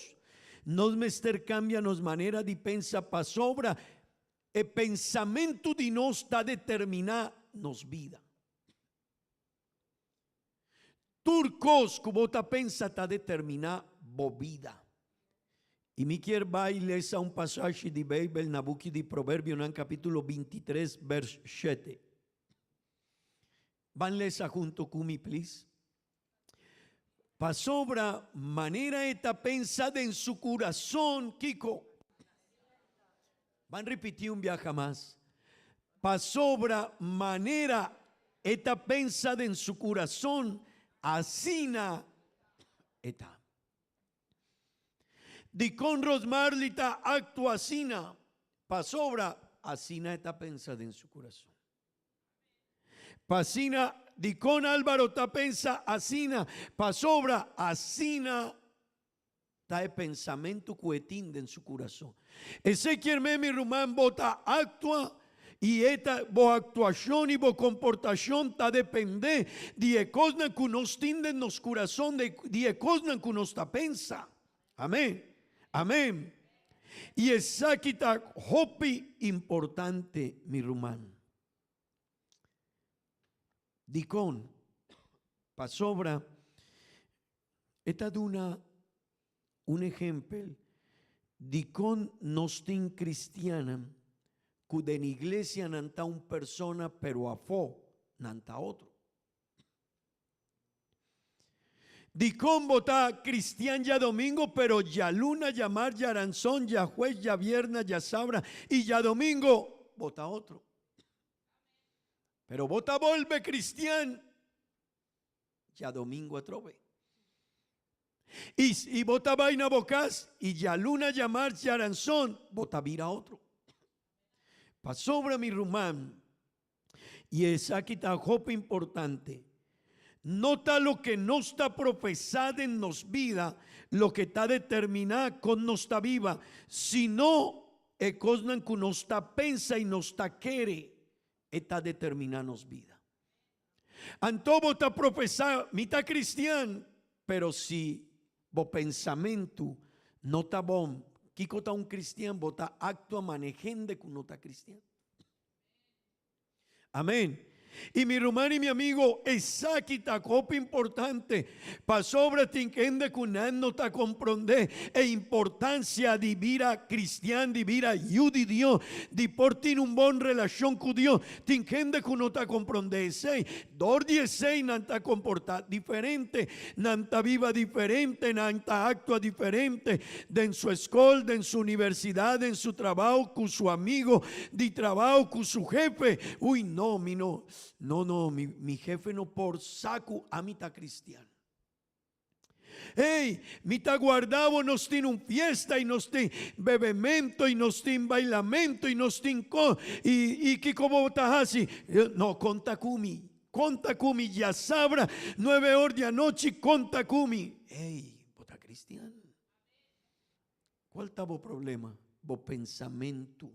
nos mester kambia nos manera di pensa pasobra e pensamentu di nos ta determiná nos bida. Tur kos ku bo ta pensa ta determiná bo bida. I mi kier bai lesa un pasashi di Beibel na buki di Proverbionan kapítulo 23 bèrs 7. Ban lesa hunto ku mi please. Pasobra manera e ta pensa den su kurason, kiko? Ban ripití un biaha mas. Pasobra manera e ta pensa den su kurason, asina e ta. Dikon Rosmarly ta aktua asina? Pasobra asina e ta pensa den su kurason. P'asina dikon Álvaro ta pensa asina? Pasobra asina ta e pensamentu ku e tin den su kurason. Esei kier men mi ruman bo ta aktua i e ta bo aktuashon i bo komportashon ta dependé di e kosnan ku nos tin den nos kurason, di e kosnan ku nos ta pensa. Amén. Amén. I esaki ta hopi importante mi ruman. Dikon? Pasobra e ta duna un ehempel dikon nos tin kristiannan ku den iglesia nan ta un persona pero afó nan ta otro. Dikon bo ta kristian djadomingo pero djaluna, djamar, djaranson, djahues, djabierna, djasabra i djadomingo bo ta otro? Pero bo ta bolbe kristian djadomingo atrobe. I i bo ta bai na bo kas i djaluna, djamar, djaranson bo ta bira otro. Pasobra mi ruman, I esaki ta hopi importante. No ta loke nos ta profesá den nos bida loke ta determiná kon nos ta biba, sino e kosnan ku nos ta pensa i nos ta kere e ta determiná nos bida. Anto bo ta profesá, Mi ta kristian, pero si bo pensamentu no ta bon, kiko ta un kristian? Bo ta aktua manera hende ku no ta kristian. Amén. I mi ruman i mi amigo, esaki ta hopi importante, pasobra tin hende ku nan no ta komprondé e importansia di bira kristian, di bira yu di Dios, di por tin un bon relashon ku Dios. Tin hende ku no ta komprondé esei. Dor di esei nan ta komportá diferente, nan ta biba diferente, nan ta aktua diferente den su eskol, den su universidat, den su trabou, ku su amigo di trabou, ku su hefe. Ui, no, mi no, no, no, mi, mi hefe no por sa ku ami ta kristian. Hey, mi ta guarda bo, nos tin un fiesta y nos tin bebemento y nos tin bailamento y nos tin ko y, y kiko bo ta hasi? No, konta ku mi, konta ku mi, ya sabra, nueve or di anochi, konta ku mi. Hey, bo ta cristian? Cual ta bo problema? Bo pensamentu.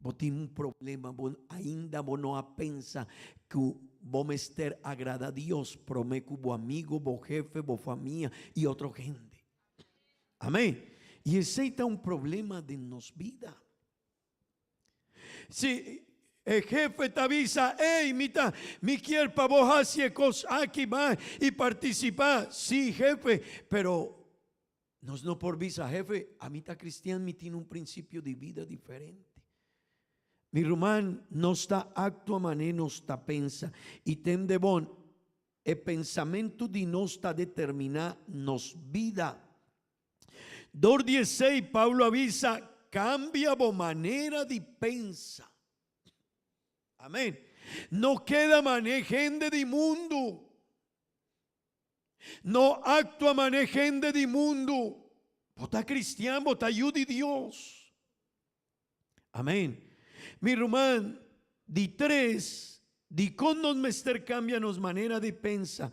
Bo tin un problema, bo ainda bo no a pensa ku bo mester agrada Dios promé ku bo amigo, bo hefe, bo famia i otro hende. Amén. I esei ta un problema den nos bida. Si e hefe ta bisa, Ey, mi ta, mi kier pa bo hasi e kos aki, bai i partisipá. Sí, hefe, pero Nos no por bisa, Hefe, ami ta cristian, mi tin un principio di bida diferente. Mi ruman, nos ta actua mané nos ta pensa. I tende bon, e pensamentu di nos ta determiná nos bida. Dor di esei, Pablo a bisa, Cambia bo manera di pensa. Amén. No keda mané hende di mundu. No actua mané hende di mundu. Bo ta cristian, bo ta yu di Dios. Amén. Mi ruman, di tres, dikon nos mester kambia nos manera di pensa?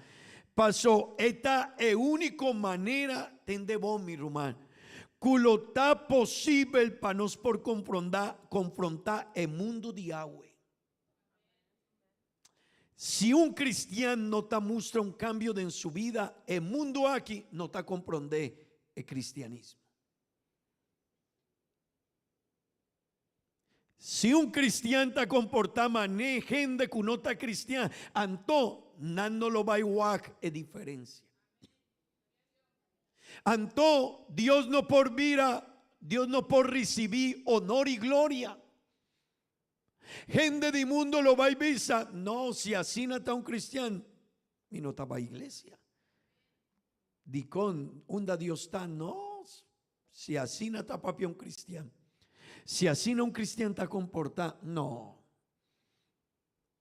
Paso e ta e úniko manera, tende bon mi ruman, ku lo ta posibel pa nos por konfronta konfrontá e mundu di awe. Si un kristian no ta mustra un kambio den su bida, e mundu aki no ta komprondé e kristianismo. Si un kristian ta komportá man'é hende ku no ta kristian, anto nan no lo bai wak e diferensia. Anto Dios no por bira, Dios no por risibí onor i gloria. Hende di mundo lo bai bisa, no, si asina ta un kristian, mi no ta bai iglesia. Dikon? Unda Dios ta? No, si asina ta papia un cristian. Si asina un cristian ta comporta, no.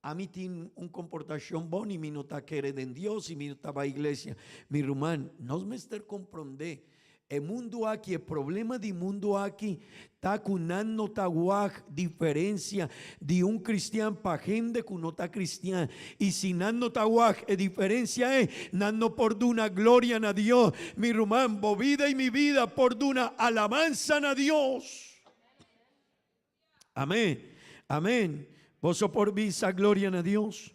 Ami tin un comportacion bon y mi no ta kere den Dios y mi no ta bai iglesia. Mi ruman, nos mester comprende E mundu aki, e problema di mundu aki ta ku nan no ta wak diferensia di un kristian pa hende ku no ta kristian. I si nan no ta wak e diferensia ei, nan no por duna gloria na Dios. Mi ruman, bo bida i mi bida por duna alabansa na Dios. Amén. Amén. Boso por bisa gloria na Dios.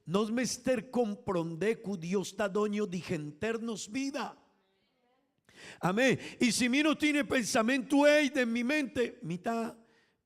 Nos mester comprende cu Dios ta doño di henter nos vida. Amén. Y si mi no tiene pensamiento ey den mi mente, mi ta,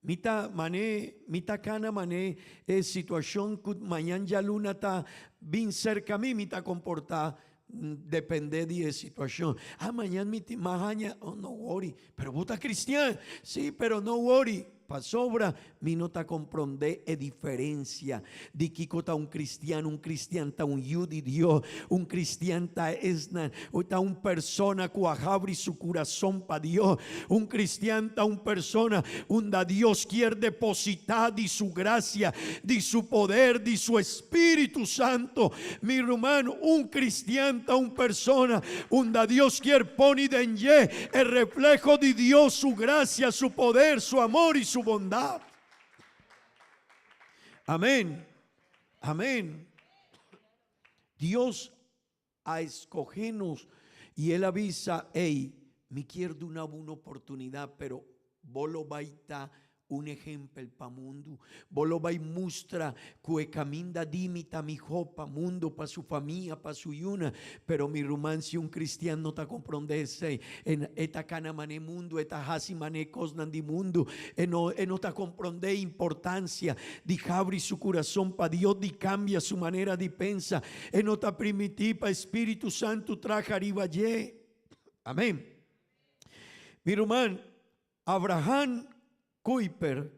mi ta mané, mi ta cana mané e situacion cu mañan djaluna ta bin cerca mi, mi ta comporta Depende di e situacion. Ah, mañan mi tin mas aña. Oh, no worry. Pero bo ta cristian. Sí, pero no worry. Pasobra mi no ta comprende e diferencia di kico ta un cristian. Un cristian ta un yu di Dios. Un cristian ta esnan, ta un persona cu a habri su curason pa Dios. Un cristian ta un persona unda Dios kier deposita di su gracia, di su poder, di su Spiritu Santo. Mi ruman, un cristian ta un persona unda Dios kier poni den dje e refleho di Dios, su gracia, su poder, su amor y su bondad. Amen. Amen. Dios a escoge nos y El a bisa, Ey, mi kier duna bo un oportunidad, pero bo lo bay ta un ehempel pa mundu. Bo lo bay mustra cu e caminda di mi ta miho pa mundu, pa su famia, pa su yuna. Pero mi ruman, si un cristian no ta compronde esey, e, e ta cana mane mundu, e ta haci mane cosnan di mundu, e no, e no ta compronde importancia di habri su curason pa Dios, di cambia su manera di pensa, E no ta primiti pa e Spiritu Santu traha riba dje. Amen. Mi ruman, Abraham Kuyper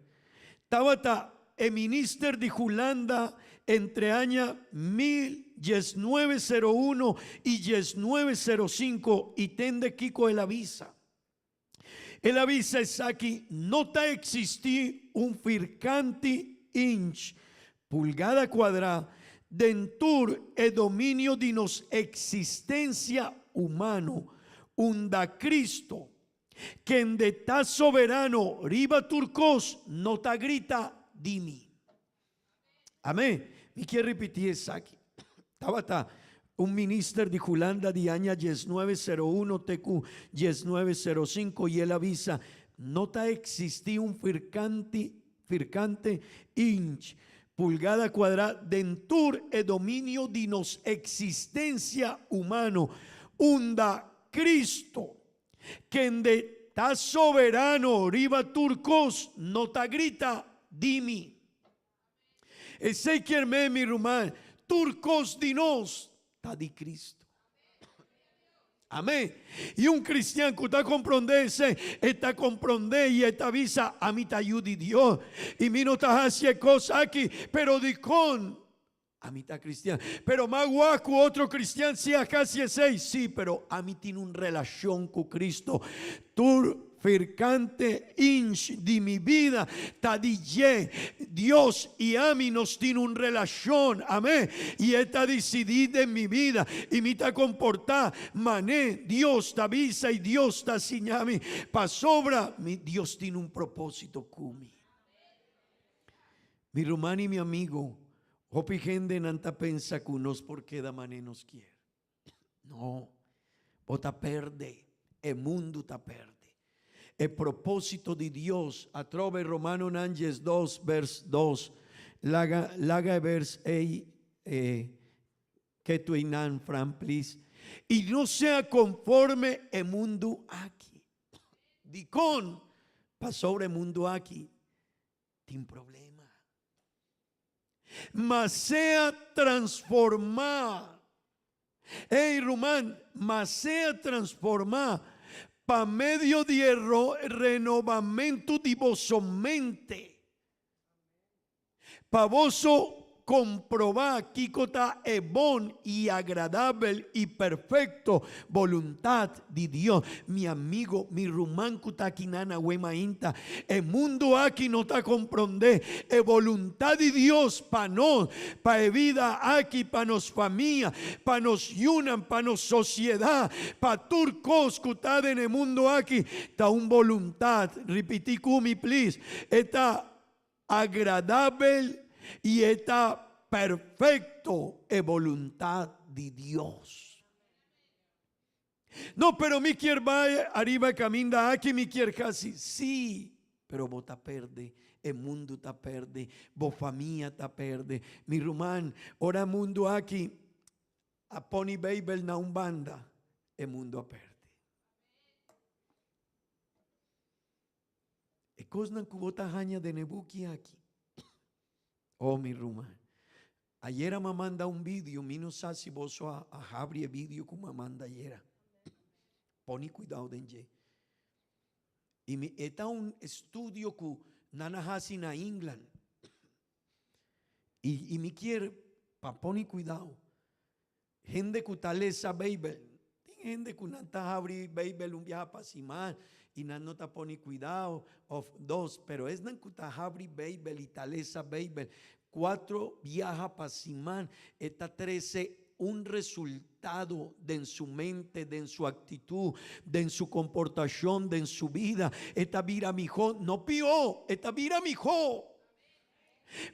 tabata e minister di Hulanda entre aña 1901 i 1905 i tende kiko el a bisa. El a bisa esaki, No ta eksistí un firkanti inch, pulgada kuadrá, den tur e dominio di nos eksistensia humano, unda Cristo, kende ta soberano riba tur kos, no ta grita di mi. Amén. Mi kier ripití esaki. Tabata un minister di Hulanda di aña 1901 te ku 1905 i el a bisa, No ta eksistí un firkanti, firkante, inch, pulgada kuadrá den tur e dominio di nos eksistensia humano, unda Cristo, kende ta soberano riba tur kos, no ta grita di mi. Esei kier men, mi ruman, tur kos di nos ta di Cristo. Amén. I un cristian ku ta komprondé esei, e ta komprondé i e ta bisa, Ami ta yu di Dios, i mi no ta hasi e kos aki, pero dikon? Ami ta cristian. Pero mas wak ku otro cristian si a hasi esei? Sí, pero ami tin un relashon ku Cristo. Tur. Firkante inch di mi bida ta di dje. Dios i ami nos tin un relashon, amén, i E ta disidí den mi bida i mi ta komportá mané Dios ta bisa i Dios ta siña mi, pasobra mi Dios tin un propósito ku mi. Mi ruman i mi amigo, hopi hendenan ta pensa ku nos por keda mané nos kier. No, bo ta perde, e mundu ta perde. E propósito di Dios, atrobe Romanonan 12 vers 2, laga, laga e vers ei eh, ketu einan, Fran, please. I no sea konforme e mundu aki. Dikon? Pasobra e mundu aki tin problema. Ma sea transformá. Ey, ruman, ma sea transformá pa medio di e renobamentu di boso mente, pa boso komprobá kiko ta e bon i agradabel i perfekto boluntat di Dios. Mi amigo, mi ruman ku ta akinan awe mainta, e mundu aki no ta komprondé e boluntat di Dios pa nos, pa e bida aki, pa nos famia, pa nos yunan, pa nos sosiedat, pa tur kos ku ta den e mundu aki, ta un boluntat, ripití ku mi plis, e ta agradabel i e ta perfekto e boluntat di Dios. No, pero mi kier bai ariba e caminda aki, mi kier casi. Sí, pero bo ta perde, e mundu ta perde, bo famia ta perde. Mi ruman, ora e mundu aki a pone Bijbel na un banda, e mundu a perde. E kosnan ku bo ta haña den e buki aki. Oh, mi ruman. Ayera m'a manda un video, mi no sa si boso a, a habri e video ku m'a manda ayera. Pone kuidao den dje. I mi, e ta un estudio ku nan a hasi na England. I, i mi kier pa pone kuidao. Hende ku ta lesa Beibel. Tin hende ku nan ta habri Beibel un biaha pa siman i nan no ta pone kuidao òf dos, pero esnan ku ta habri Beibel i ta lesa Beibel kuatro biaha pa siman e ta trese un resultado den su mente, den su aktitut, den su komportashon, den su bida. E ta bira mihó, no pió, e ta bira mihó.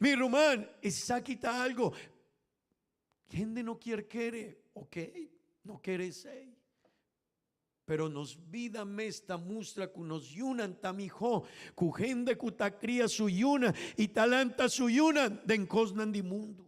Mi ruman, esaki ta algo. Hende no kier kere, ok, no kere esei. Pero nos bida mes ta mustra ku nos yunan ta mihó ku hende ku ta kria su yunan i ta lanta su yunan den kosnan di mundu.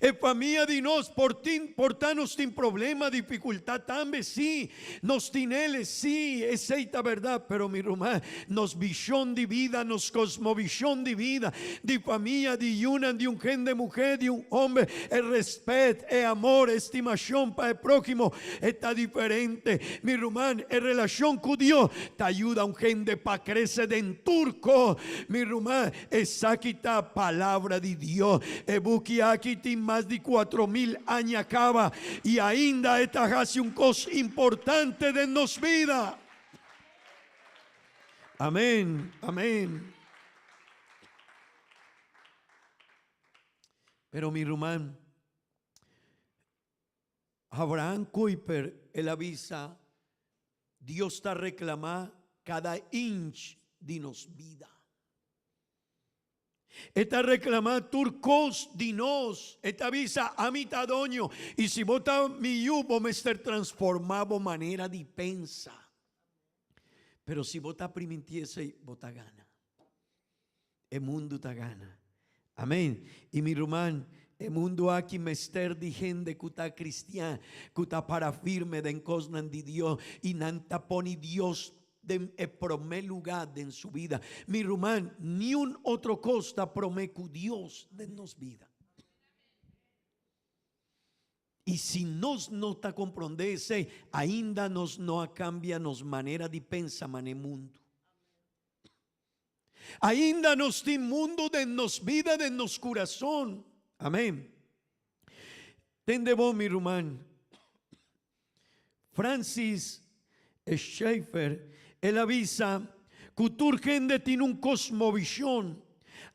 E famia di nos por tin, por ta nos tin problema, difikultat tambe, sí, nos tin el, sí, esei ta bèrdat, pero mi ruman, nos vishon di bida, nos kosmovishon di bida, di famia, di yunan, di un hende muhé, di un homber, e respet, e amor, e stimashon pa e próhimo e ta diferente. Mi ruman, e relashon ku Dios ta yuda un hende pa krese den tur kos. Mi ruman, esaki ta Palabra di Dios. E buki aki tin mas di 4000 aña kaba i ainda e ta hasi un kos importante den nos bida. Amén, amén. Pero mi ruman, Abraham Kuyper, el a bisa, Dios ta reclama cada inch di nos bida. E ta reclama tur cos di nos. E ta bisa, Ami ta doño, y si bo ta mi yu, bo mester transforma bo manera di pensa. Pero si bo ta priminti esei, bo ta gana. E mundu ta gana. Amen. I mi ruman, e mundu aki mester di hende ku ta kristian, ku ta para firme den kosnan di Dios i nan ta pone Dios den e promé lugá den su bida. Mi ruman, niun otro kos ta promé ku Dios den nos bida. I si nos no ta komprondé esei, ainda nos no a kambia nos manera di pensa man'e mundu. Ainda nos tin mundu den nos bida, den nos kurason. Amén. Tende bon, mi ruman. Francis. Schaeffer, el a bisa ku tur hende tin un kosmovishon,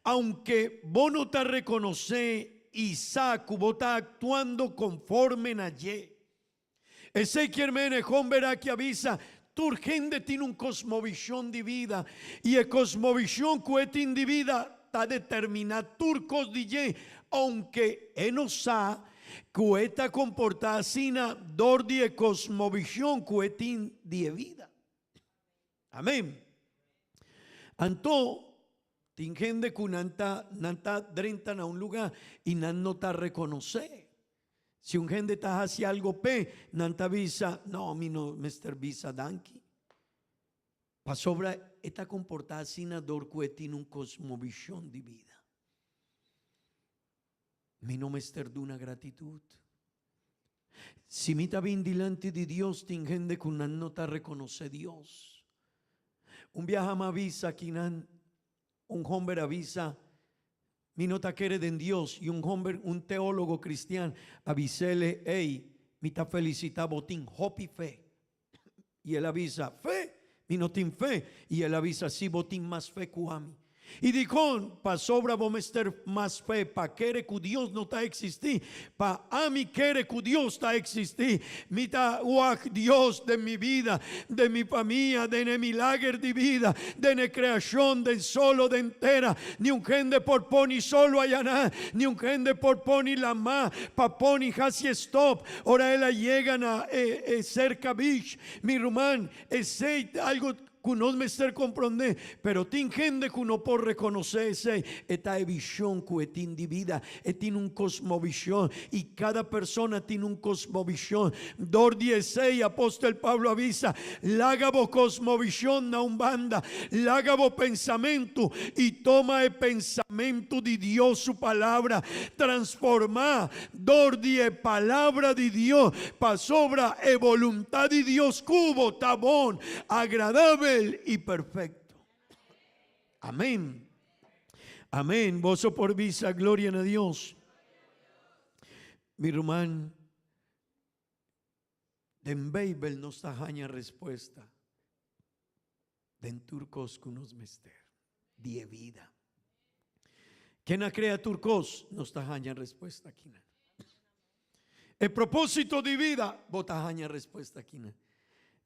aunke bo no ta rekonosé i sa ku bo ta aktuando konforme na dje. Esei kier men e homber aki a bisa, Tur hende tin un kosmovishon di bida, i e kosmovishon ku e tin di bida ta determiná tur kos di dje, ounke e no sa ku e ta komportá asina dor di e kosmovishon ku e tin di e bida. Amén. Anto, tin hende ku nan ta, nan ta drenta na un lugá i nan no ta rekonosé. Si un hende ta hasi algo p'e, nan ta bisa, No, mi no mester bisa danki. Pasobra e ta komportá asina dor ku e tin un kosmovishon di bida. Mi no mester duna gratitut. Si mi ta bin dilanti di Dios, tin hende ku nan no ta rekonosé Dios. Un biaha mi a bisa kinan, un homber a bisa, Mi no ta kere den Dios. I un homber, un teólogo kristian, a bis'ele, Ey, mi ta felisitá bo tin hopi fe. I el a bisa, Fe? Mi no tin fe. I el a bisa, Sí, bo tin mas fe ku ami. I dikon? Pasobra bo mester mas fe pa kere ku Dios no ta eksistí, pa ami kere ku Dios ta eksistí. Mi ta wak Dios den mi bida, den mi famia, den e milager di bida, den e kreashon, den solo, den tera. Niun hende por poni solo ayaná, niun hende por poni lamá pa poni hasi stop Ora el a yega na e serka beach, mi ruman, esei ta algo ku nos mester komprondé, pero tin hende ku no por rekonosé esei. E ta e vishon ku e tin di bida, e tin un kosmovishon, i kada persona tin un kosmovishon. Dor di esei apostel Pablo a bisa, Laga bo kosmovishon na un banda, laga bo pensamentu, i toma e pensamentu di Dios su Palabra, transformá Dor di e Palabra di Dios, pasobra e boluntat di Dios ku bo ta bon, agradabel i perfekto. Amén. Amén. Boso por bisa gloria na Dios. Mi ruman, den Beibel nos ta haña respuesta den tur kos ku nos mester di e bida. Ken a krea tur kos? Nos ta haña respuesta akinan. E propósito di bida, bo ta haña respuesta akinan.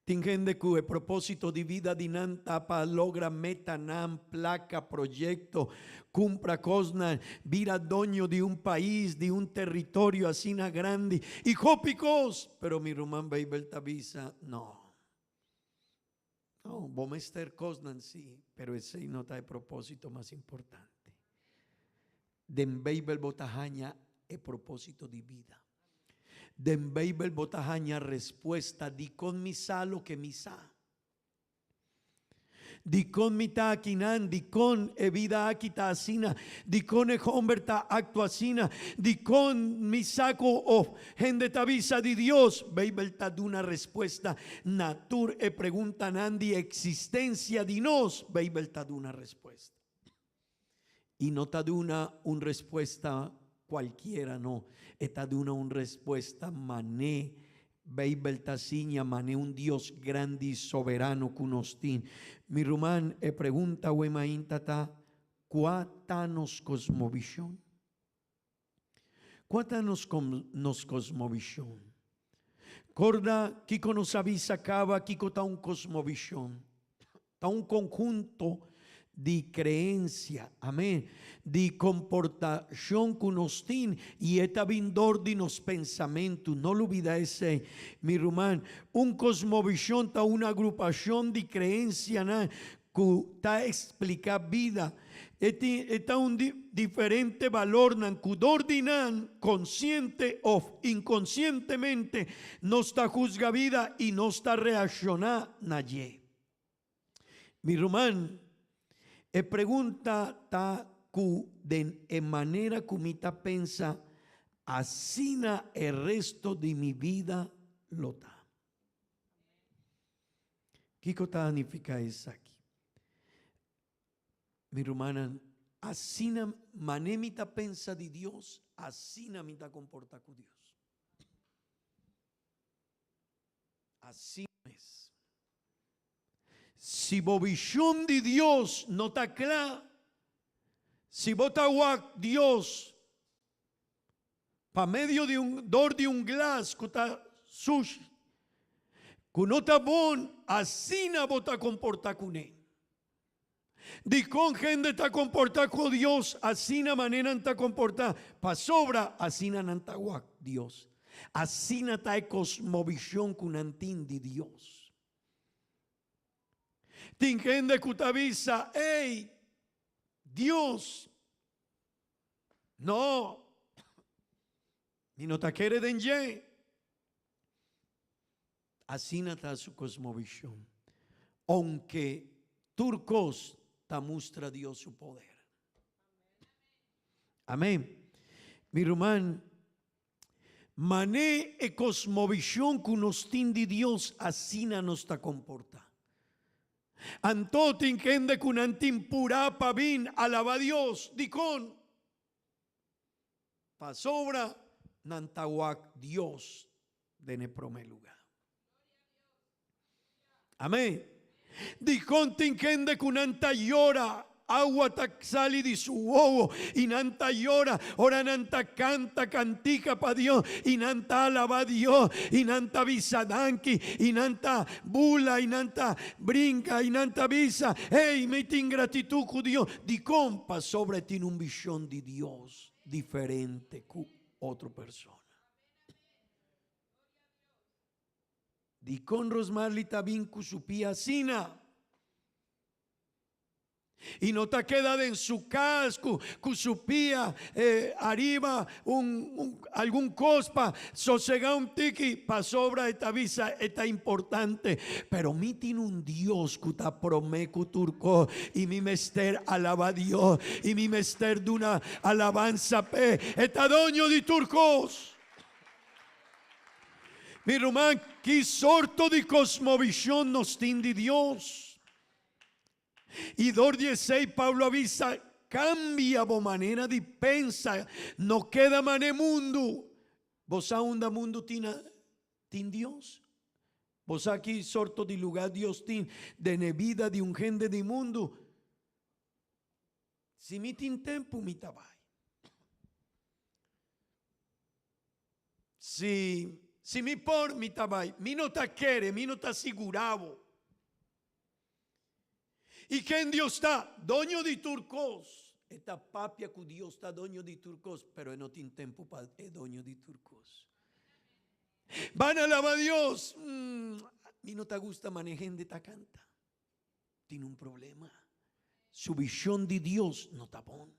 Tin hende ku e propósito di bida di nan ta pa logra metanan, plaka, proyekto, kumpra kosnan, bira doño di un pais, di un teritorio asina grandi i hopi kos. Pero mi ruman Beibel ta bisa, no. No, bo mester kosnan sí, pero esei no ta e propósito mas importante. Den Beibel bo ta haña e propósito di bida. Den Beibel bo ta haña respuesta dikon mi sa loke mi sa. Dikon mi ta akinan, dikon e bida aki ta asina, dikon e hòmber ta aktua asina, dikon mi sa ku of Hende ta bisa di Dios? Beibel ta duna respuesta na tur e preguntanan di eksistensia di nos. Beibel ta duna respuesta. I no ta duna un respuesta kualkiera, no. E ta duna un respuesta mané Beibel ta siña mané un Dios grandi i soberano ku nos tin. Mi ruman, e pregunta awe mainta ta, Kua ta nos kosmovishon? Kua ta nos nos kosmovishon? Korda kiko nos a bisa kaba kiko ta un kosmovishon. Ta un konhunto di kreensia, amen, di komportashon ku nos tin i e ta bin dor di nos pensamentu. No lubida esei, mi ruman. Un kosmovishon ta un agrupashon di kreensianan ku ta ekspliká bida. E tin e ta un di diferente balornan ku dor di nan, konsiente òf inkonsientemente, nos ta husga bida i nos ta reakshoná na dje. Mi ruman, e pregunta ta ku den e manera ku mi ta pensa, asina e resto di mi bida lo ta. Kiko ta nifiká esaki? Mi rumannan, asina manera mi ta pensa di Dios, asina mi ta komportá ku Dios. Asina mes. Si bo vision di Dios no ta cla, si bo ta wak Dios pa medio di un dor di un glas cu ta sushi, cu no ta bon, asina bo ta comporta cune. Dikon hende ta komportá ku Dios asina manera nan ta komportá? Pasobra asina nan ta wak Dios. Asina ta e kosmovishon ku nan tin di Dios. Tin hende ku ta bisa, Ey, Dios, no, mi no ta kere den dje. Asina ta su kosmovishon, ounke tur kos ta mustra Dios su poder. Amén. Mi ruman, man'é e kosmovishon ku nos tin di Dios, asina nos ta komportá. Anto tin hende ku nan tin purá pa bin alabá Dios. Dikon? Pasobra nan ta wak Dios den e promé lugá. Amén. Dikon tin hende ku nan ta yora, awa ta sali di su wowo i nan ta yora ora nan ta kanta kantika pa Dios i nan ta alabá Dios i nan ta bisa danki i nan ta bula i nan ta brinka i nan ta bisa, Hey, mi tin gratitut ku Dios. Dikon? Pasobra e tin un vishon di Dios diferente ku otro persona. Dikon Rosmarly ta bin ku su pia asina? I no ta keda den su kas ku ku su pia eh, ariba un, un, algun kos pa sosegá un tiki, pasobra e ta bisa e ta importante. Pero mi tin un Dios ku ta promé ku tur kos i mi mester alabá Dios i mi mester duna alabansa p'e. E ta doño di tur kos. Mi ruman, ki sorto di kosmovishon nos tin di Dios? I dor di esei Pablo a bisa, Kambia bo manera di pensa, no keda man'e mundu. Bo sa unda mundu tin tin Dios? Bo sa ki sorto di lugá Dios tin den e bida di un hende di mundu? Si mi tin tempu mi ta bai. Si, si mi por mi ta bai. Mi no ta kere, mi no ta sigurá bo. I ken Dios ta? Doño di tur kos. E ta papia ku Dios ta doño di tur kos, pero e no tin tempu pa e doño di tur kos. Ban alaba Dios. Mm, mi no ta gusta mane hende ta kanta. Tin un problema. Su vision di Dios no ta bon.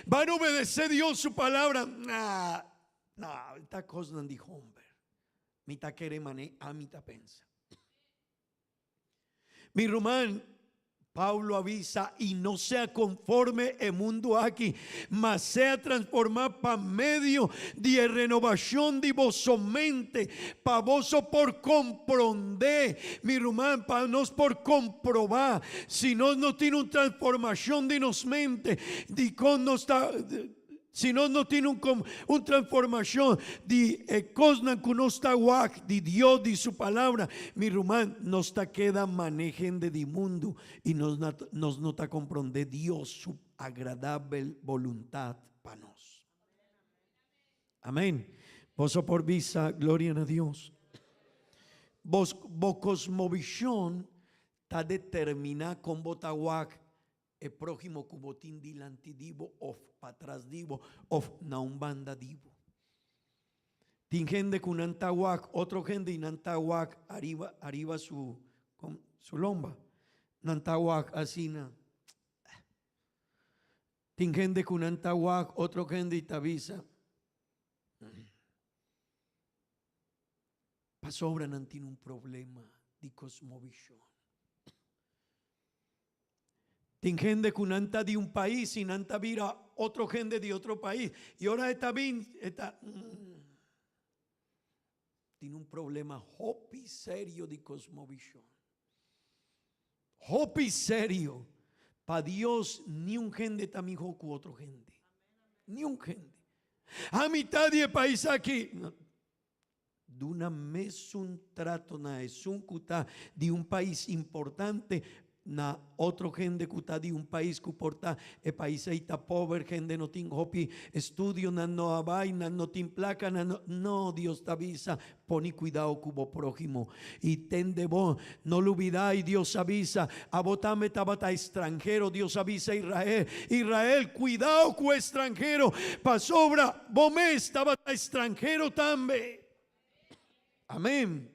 Ban obedece Dios su palabra. Nah, nah, ta kosnan di homber. Mi ta kere mane ami ta pensa. Mi ruman, Pablo a bisa, i no sea konforme e mundu aki, ma sea transformá pa medio di e renobashon di boso mente, pa boso por komprondé, mi ruman, pa nos por komprobá, si nos no tin un transformashon di nos mente, dikon nos ta. Si nos no tin un un transformacion di e cosnan cu nos ta wak di Dios, di su palabra, mi ruman, nos ta keda mane hende di mundu y nos nos no ta compronde Dios su agradabel boluntad pa nos. Amen. Boso por bisa gloria na Dios. Bos bo cosmovision ta determina con bo ta wak E próhimo ku bo tin dilanti di bo òf patras di bo òf na un banda di bo. Tin hende ku nan ta wak otro hende i nan ta wak ariba ariba su su lomba. Nan ta wak asina. Tin hende ku nan ta wak otro hende i ta bisa, Pasobra nan tin un problema di kosmovishon. Tin hende ku nan ta di un pais i nan ta bira otro hende di otro pais. I ora e ta bin, e ta tin un problema hopi serio di kosmovishon. Hopi serio. Pa Dios niun hende ta mihó ku otro hende. Niun hende. A mitad di e pais aki. Duna mesun trato na esun ku ta di un pais importante na otro hende ku ta di un pais ku por ta e pais ei ta pober, hende no tin hopi estudio, nan no a bai, nan no tin plaka, nan no. No, Dios ta bisa, pone kuidao ku bo próhimo i tende bo, no lubidá. I Dios a bisa, abo tambe tabata estranhero. Dios a bisa Israel, Israel, kuidao ku estranhero, pasobra bo mes tabata estranhero tambe. Amén.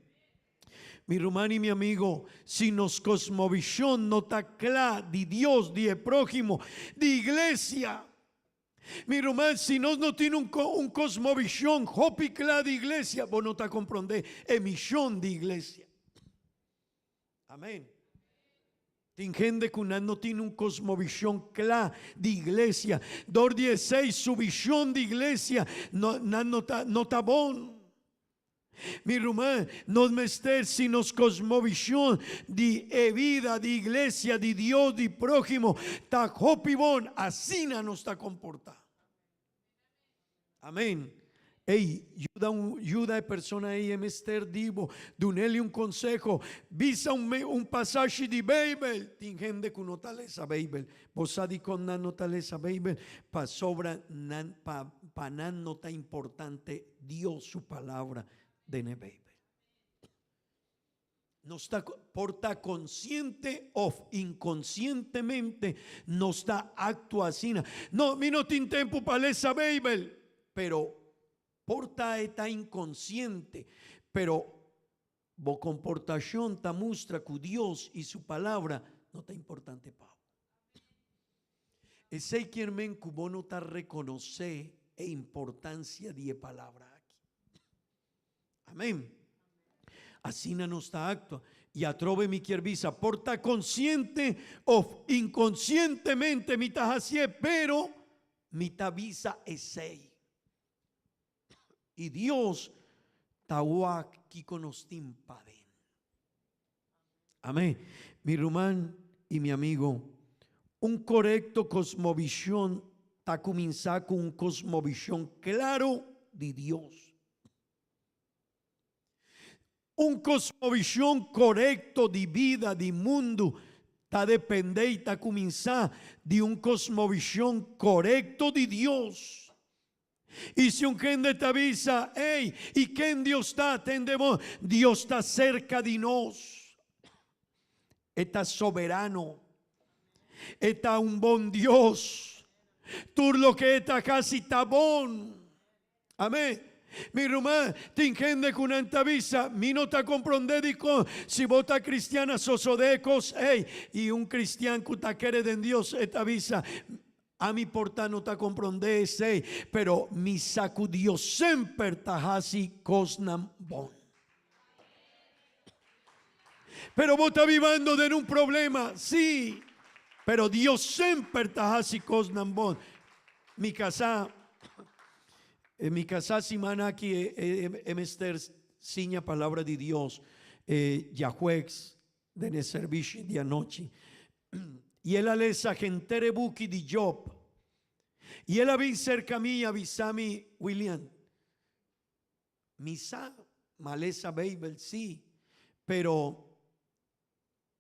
Mi ruman i mi amigo, si nos kosmovishon no ta kla di Dios, di e próhimo, di iglesia, mi ruman, si nos no tin un un kosmovishon hopi kla di iglesia, bo no ta komprondé e mishon di iglesia. Amén. Tin hende ku nan no tin un kosmovishon kla di iglesia. Dor di esei su vishon di iglesia no nan no ta no ta bon. Mi ruman, nos mester si nos kosmovishon di e bida di iglesia, di Dios, di próhimo ta hopi bon, asina nos ta komportá. Amén. Ey, yuda un, yuda e persona ey e mester di bo, dun'el un conseho, bisa un, un pasashi di Bijbel. Tin hende cu no ta lesa Bijbel. Bo sa dicon nan no ta lesa Bijbel? Pasobra nan, pa, pa nan no ta importante Dios su palabra den e Bijbel. Nos ta por ta consciente of inconcientemente nos ta actua asina. No, mi no tin tempo pa lesa Bijbel. Pero por ta e ta inconciente, pero bo comportacion ta mustra cu Dios y su palabra no ta importante pa bo. Esey kier men cu bo no ta reconoce e importancia di e palabra aki. Amén. Asina nos ta actua. Y atrobe mi kier bisa, por ta consciente of inconcientemente mi ta hacié, pero mi ta bisa esey. Y Dios ta wak kico nos tin paden. Amén. Mi ruman y mi amigo, un corecto cosmovision ta cuminsa cu un cosmovision claro di Dios. Un cosmovision corecto di bida, di mundo, ta depende y ta cuminsa di un cosmovision corecto di Dios. Y si un hende ta bisa, Ey, y ken Dios ta? Tende bo, Dios ta cerca di nos. E ta soberano. E ta un bon Dios. Tur loke e ta haci ta bon. Amen. Mi ruman, tin hende cu nan ta bisa, Mi no ta comprende dicon si bo ta cristian a sosode e cos ey. Y un cristian cu ta kere den Dios e ta bisa, Ami por ta no ta comprende esey, pero mi sa cu Dios semper ta haci cosnan bon. Pero bo ta bibando den un problema, sí, pero Dios semper ta haci cosnan bon. Mi casá, mi casá siman aki e mester siña palabra di Dios djajueves den e servishi di anochi. I el a lesa henter e buki di Job. I el a bin serka mi i a bisa mi, William, mi sa m'a lesa Beibel, sí, pero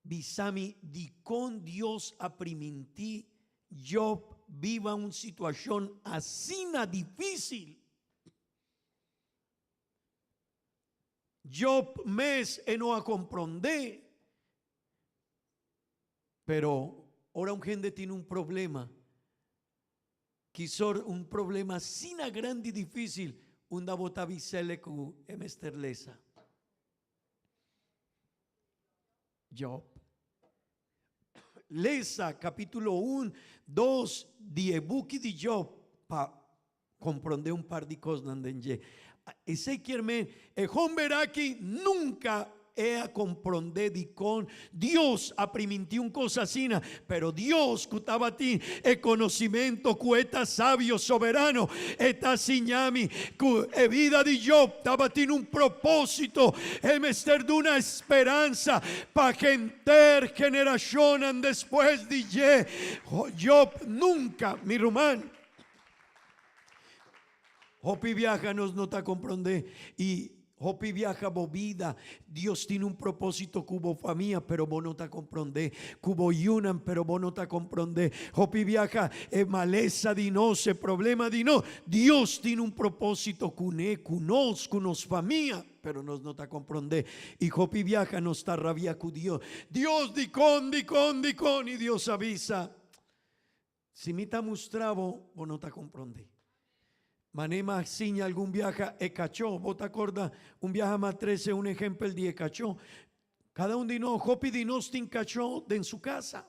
bisa mi dikon Dios a primintí Job biba un situashon asina difísil? Job mes e no a komprondé. Pero ora un hende tin un problema, kisor un problema asina grandi i difísil, unda bo ta bis'el ku e mester lesa? Job. Lesa capítulo un, dos di e buki di Job pa comprende un par di cosnan den dje. Esey kier men e homber aki nunca e a comprende dicon Dios a priminti un cos asina, pero Dios cu tabatin e conocimento cu e ta sabio soberano, e ta siña mi cu e bida di Job tabatin un proposito, e mester duna speransa pa henter generacionnan despues di dje. Job nunca, mi ruman, hopi biaha nos no ta comprende y. Hopi biaha bo bida, Dios tin un propósito ku bo famia, pero bo no ta komprondé, ku bo yunan, pero bo no ta komprondé. Hopi biaha e malesa di nos, e problema di nos, Dios tin un propósito kuné, ku nos, ku nos famia, pero nos no ta komprondé. I hopi biaha nos ta rabia ku Dios. Dios, dikon, dikon, dikon? I Dios a bisa, Si mi ta mustra bo, bo no ta komprondé. Mané m'a siña algun biaha e kachó. Bo ta korda un biaha m'a trese un ehèmpel di e kachó. Kada un di nos, hopi di nos tin kachó den su kasa.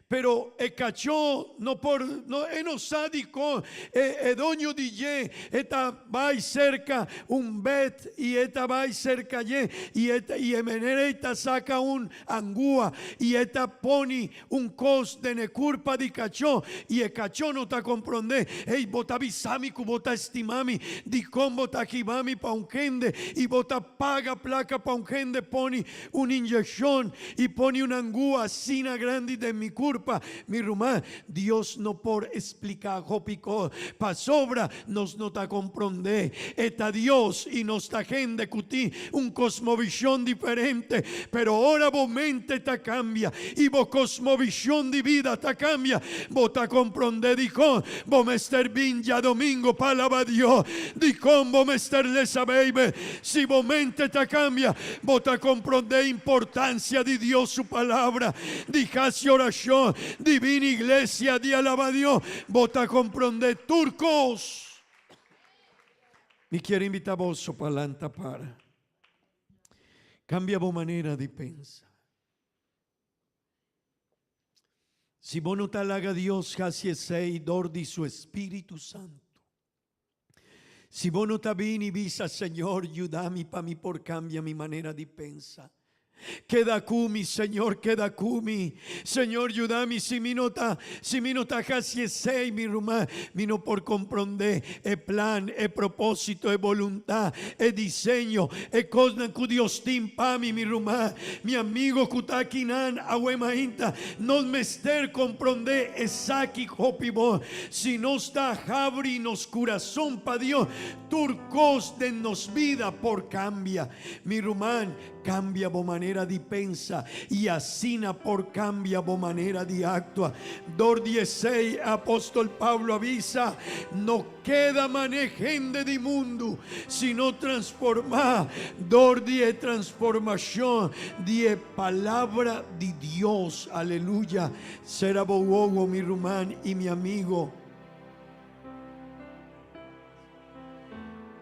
Pero e kachó no por, no, e no sa dikon e, e doño di dje e ta bai serka un bèt i e ta bai serka dje i e ta, i e manera ei ta saka un angua i e ta poni Un kos den e kurpa di kachó i e kachó no ta komprondé. Ey, bo ta bisa mi ku bo ta estimá mi? Dikon bo ta hiba mi pa un hende i bo ta paga plaka pa un hende poni un inyekshon i poni un angua asina grandi den mi kurpa? Mi ruman, Dios no por espliká hopi kos pasobra nos no ta komprondé. E ta Dios i nos ta hende ku tin un kosmovishon diferente. Pero ora bo mente ta kambia i bo kosmovishon di bida ta kambia, bo ta komprondé dikon bo mester bin djadomingo pa alabá Dios, dikon bo mester lesa Beibel. Si bo mente ta kambia, bo ta komprondé importansia di Dios su Palabra, di hasi orashon, di bini iglesia, di alabá Dios. Bo ta komprondé tur kos. Mi kier invitá boso pa lanta para. Kambia bo manera di pensa. Si bo no ta laga Dios hasi esei dor di su Espíritu Santu, si bo no ta bini bisa, Señor, yuda mi pa mi por kambia mi manera di pensa. Keda ku mi, Señor, keda ku mi. Señor, yuda mi. Si mi no ta, si mi no ta hasi esei, mi ruman, mi no por komprondé e plan, e propósito, e boluntat, e diseño, e kosnan ku Dios tin pa mi, mi ruman, mi amigo ku ta akinan awe mainta. Nos mester komprondé esaki hopi bon. Si nos ta habri nos kurason pa Dios, tur kos den nos bida por kambia. Mi ruman, Cambia bo manera di pensa y asina por cambia bo manera di actua. Dor di esey e apostol Pablo a bisa, No keda mane hende di mundu, sino transforma dor di e transformacion di e Palabra di Dios. Aleluya! Sera bo wowo, mi ruman y mi amigo.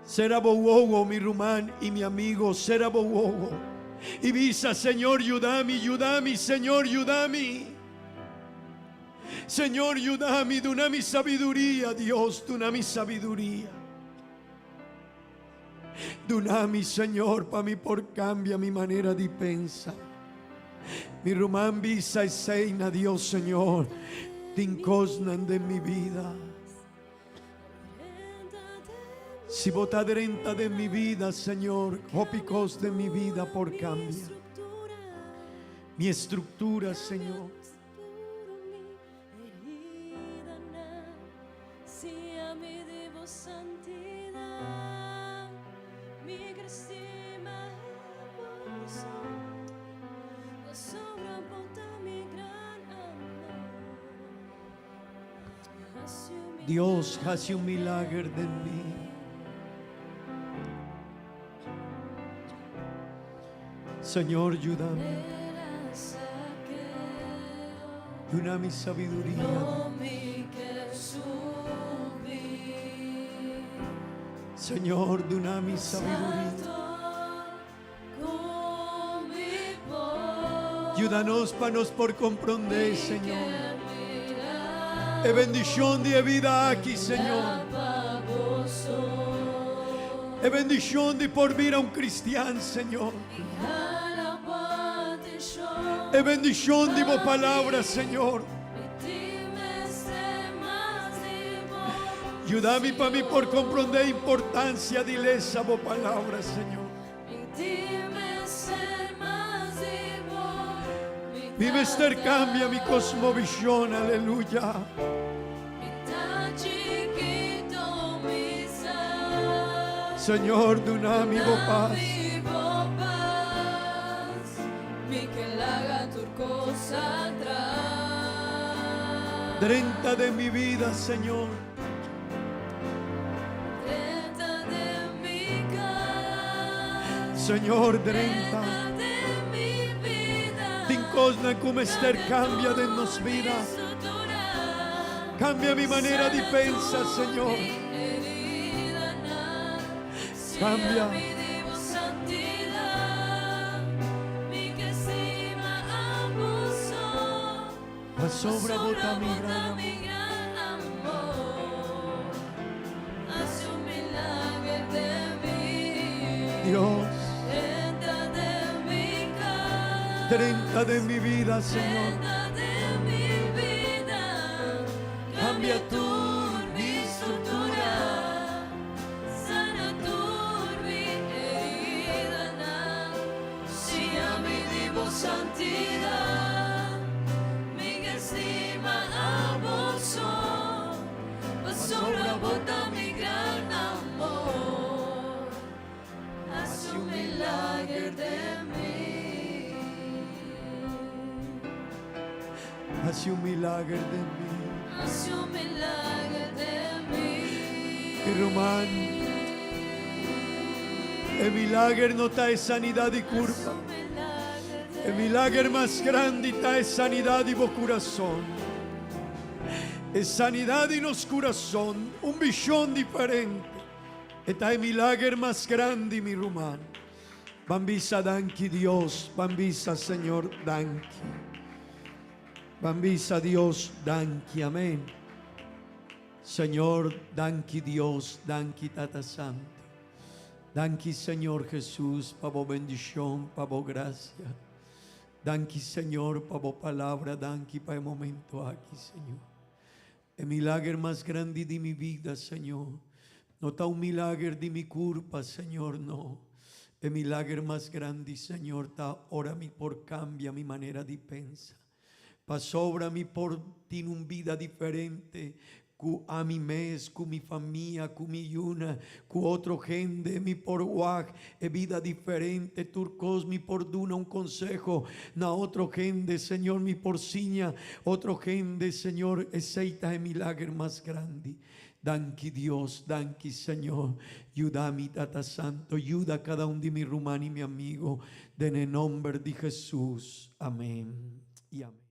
Sera bo wowo, mi ruman i mi amigo, sera bo wowo i bisa, Señor, yuda mi, yuda mi, Señor, yuda mi. Señor, yuda mi, duna mi sabiduria, Dios, duna mi sabiduria. Duna mi, Señor, pa mi por cambia mi manera di pensa. Mi ruman bisa esei na Dios, Señor, tin cosnan den mi bida. Si bo ta drenta den mi bida, Señor, hopi cos den mi bida por cambia. Mi estructura, Señor. Dios haci un milager den mi. Señor, yudami. Duna mi sabiduria. Señor, duna mi sabiduria. Yuda nos pa nos por comprende, Señor, e bendicion di e vida aki, Señor. E bendicion di por bira un cristian, Señor. E bendicion di bo palabra, Señor. Yuda mi pa mi por comprende e importancia di lesa bo palabra, Señor. Mi mester cambia mi cosmovision, aleluya. Señor, duna mi bo pas. Mi bo pas. Mi ke laga tur kos atras. Drenta den mi bida, Señor. Drenta den mi kas. Señor, drenta. Drenta den mi bida. Tin kosnan ku mester kambia den nos bida. Kambia mi manera di pensa, Señor. Kambia. Pasobra bo ta mi gran amor. Dios. Drenta den mi bida, Señor. Kambia tur mi struktura. Sana tur mi heridanan. Siña mi di bo santidat. Mi ke stima abo so. Pasobra bo ta mi gran amor. Hasi un milager den mi. Hasi un milager den mi. Hasi un milager den mi. Mi ruman, e milager no ta e sanidat di kurpa. E milager mas grandi ta e sanidat di bo kurason. E sanidat di nos kurason, un vishon diferente. E ta e milager mas grandi, mi ruman. Ban bisa danki Dios, ban bisa Señor danki. Ban bisa Dios danki, amen. Señor, danki Dios, danki Tata Santu. Danki Señor Jesus pa bo bendicion, pa bo gracia. Danki Señor pa bo palabra, danki pa e momento aki, Señor. E milager mas grandi di mi bida, Señor, no ta un milager di mi curpa, Señor, no. E milager mas grandi, Señor, ta ora mi por cambia mi manera di pensa. Pasobra mi por tin un bida diferente ku ami mes, ku mi famia, ku mi yunan, ku otro hende. Mi por wak e bida diferente, tur kos mi por duna un konseho na otro hende, Señor, mi por siña otro hende, Señor, esei ta e milager mas grandi. Danki Dios, danki Señor. Yuda mi Tata Santo, yuda kada un di mi ruman i mi amigo, den e nomber di Jesus. Amen i amen.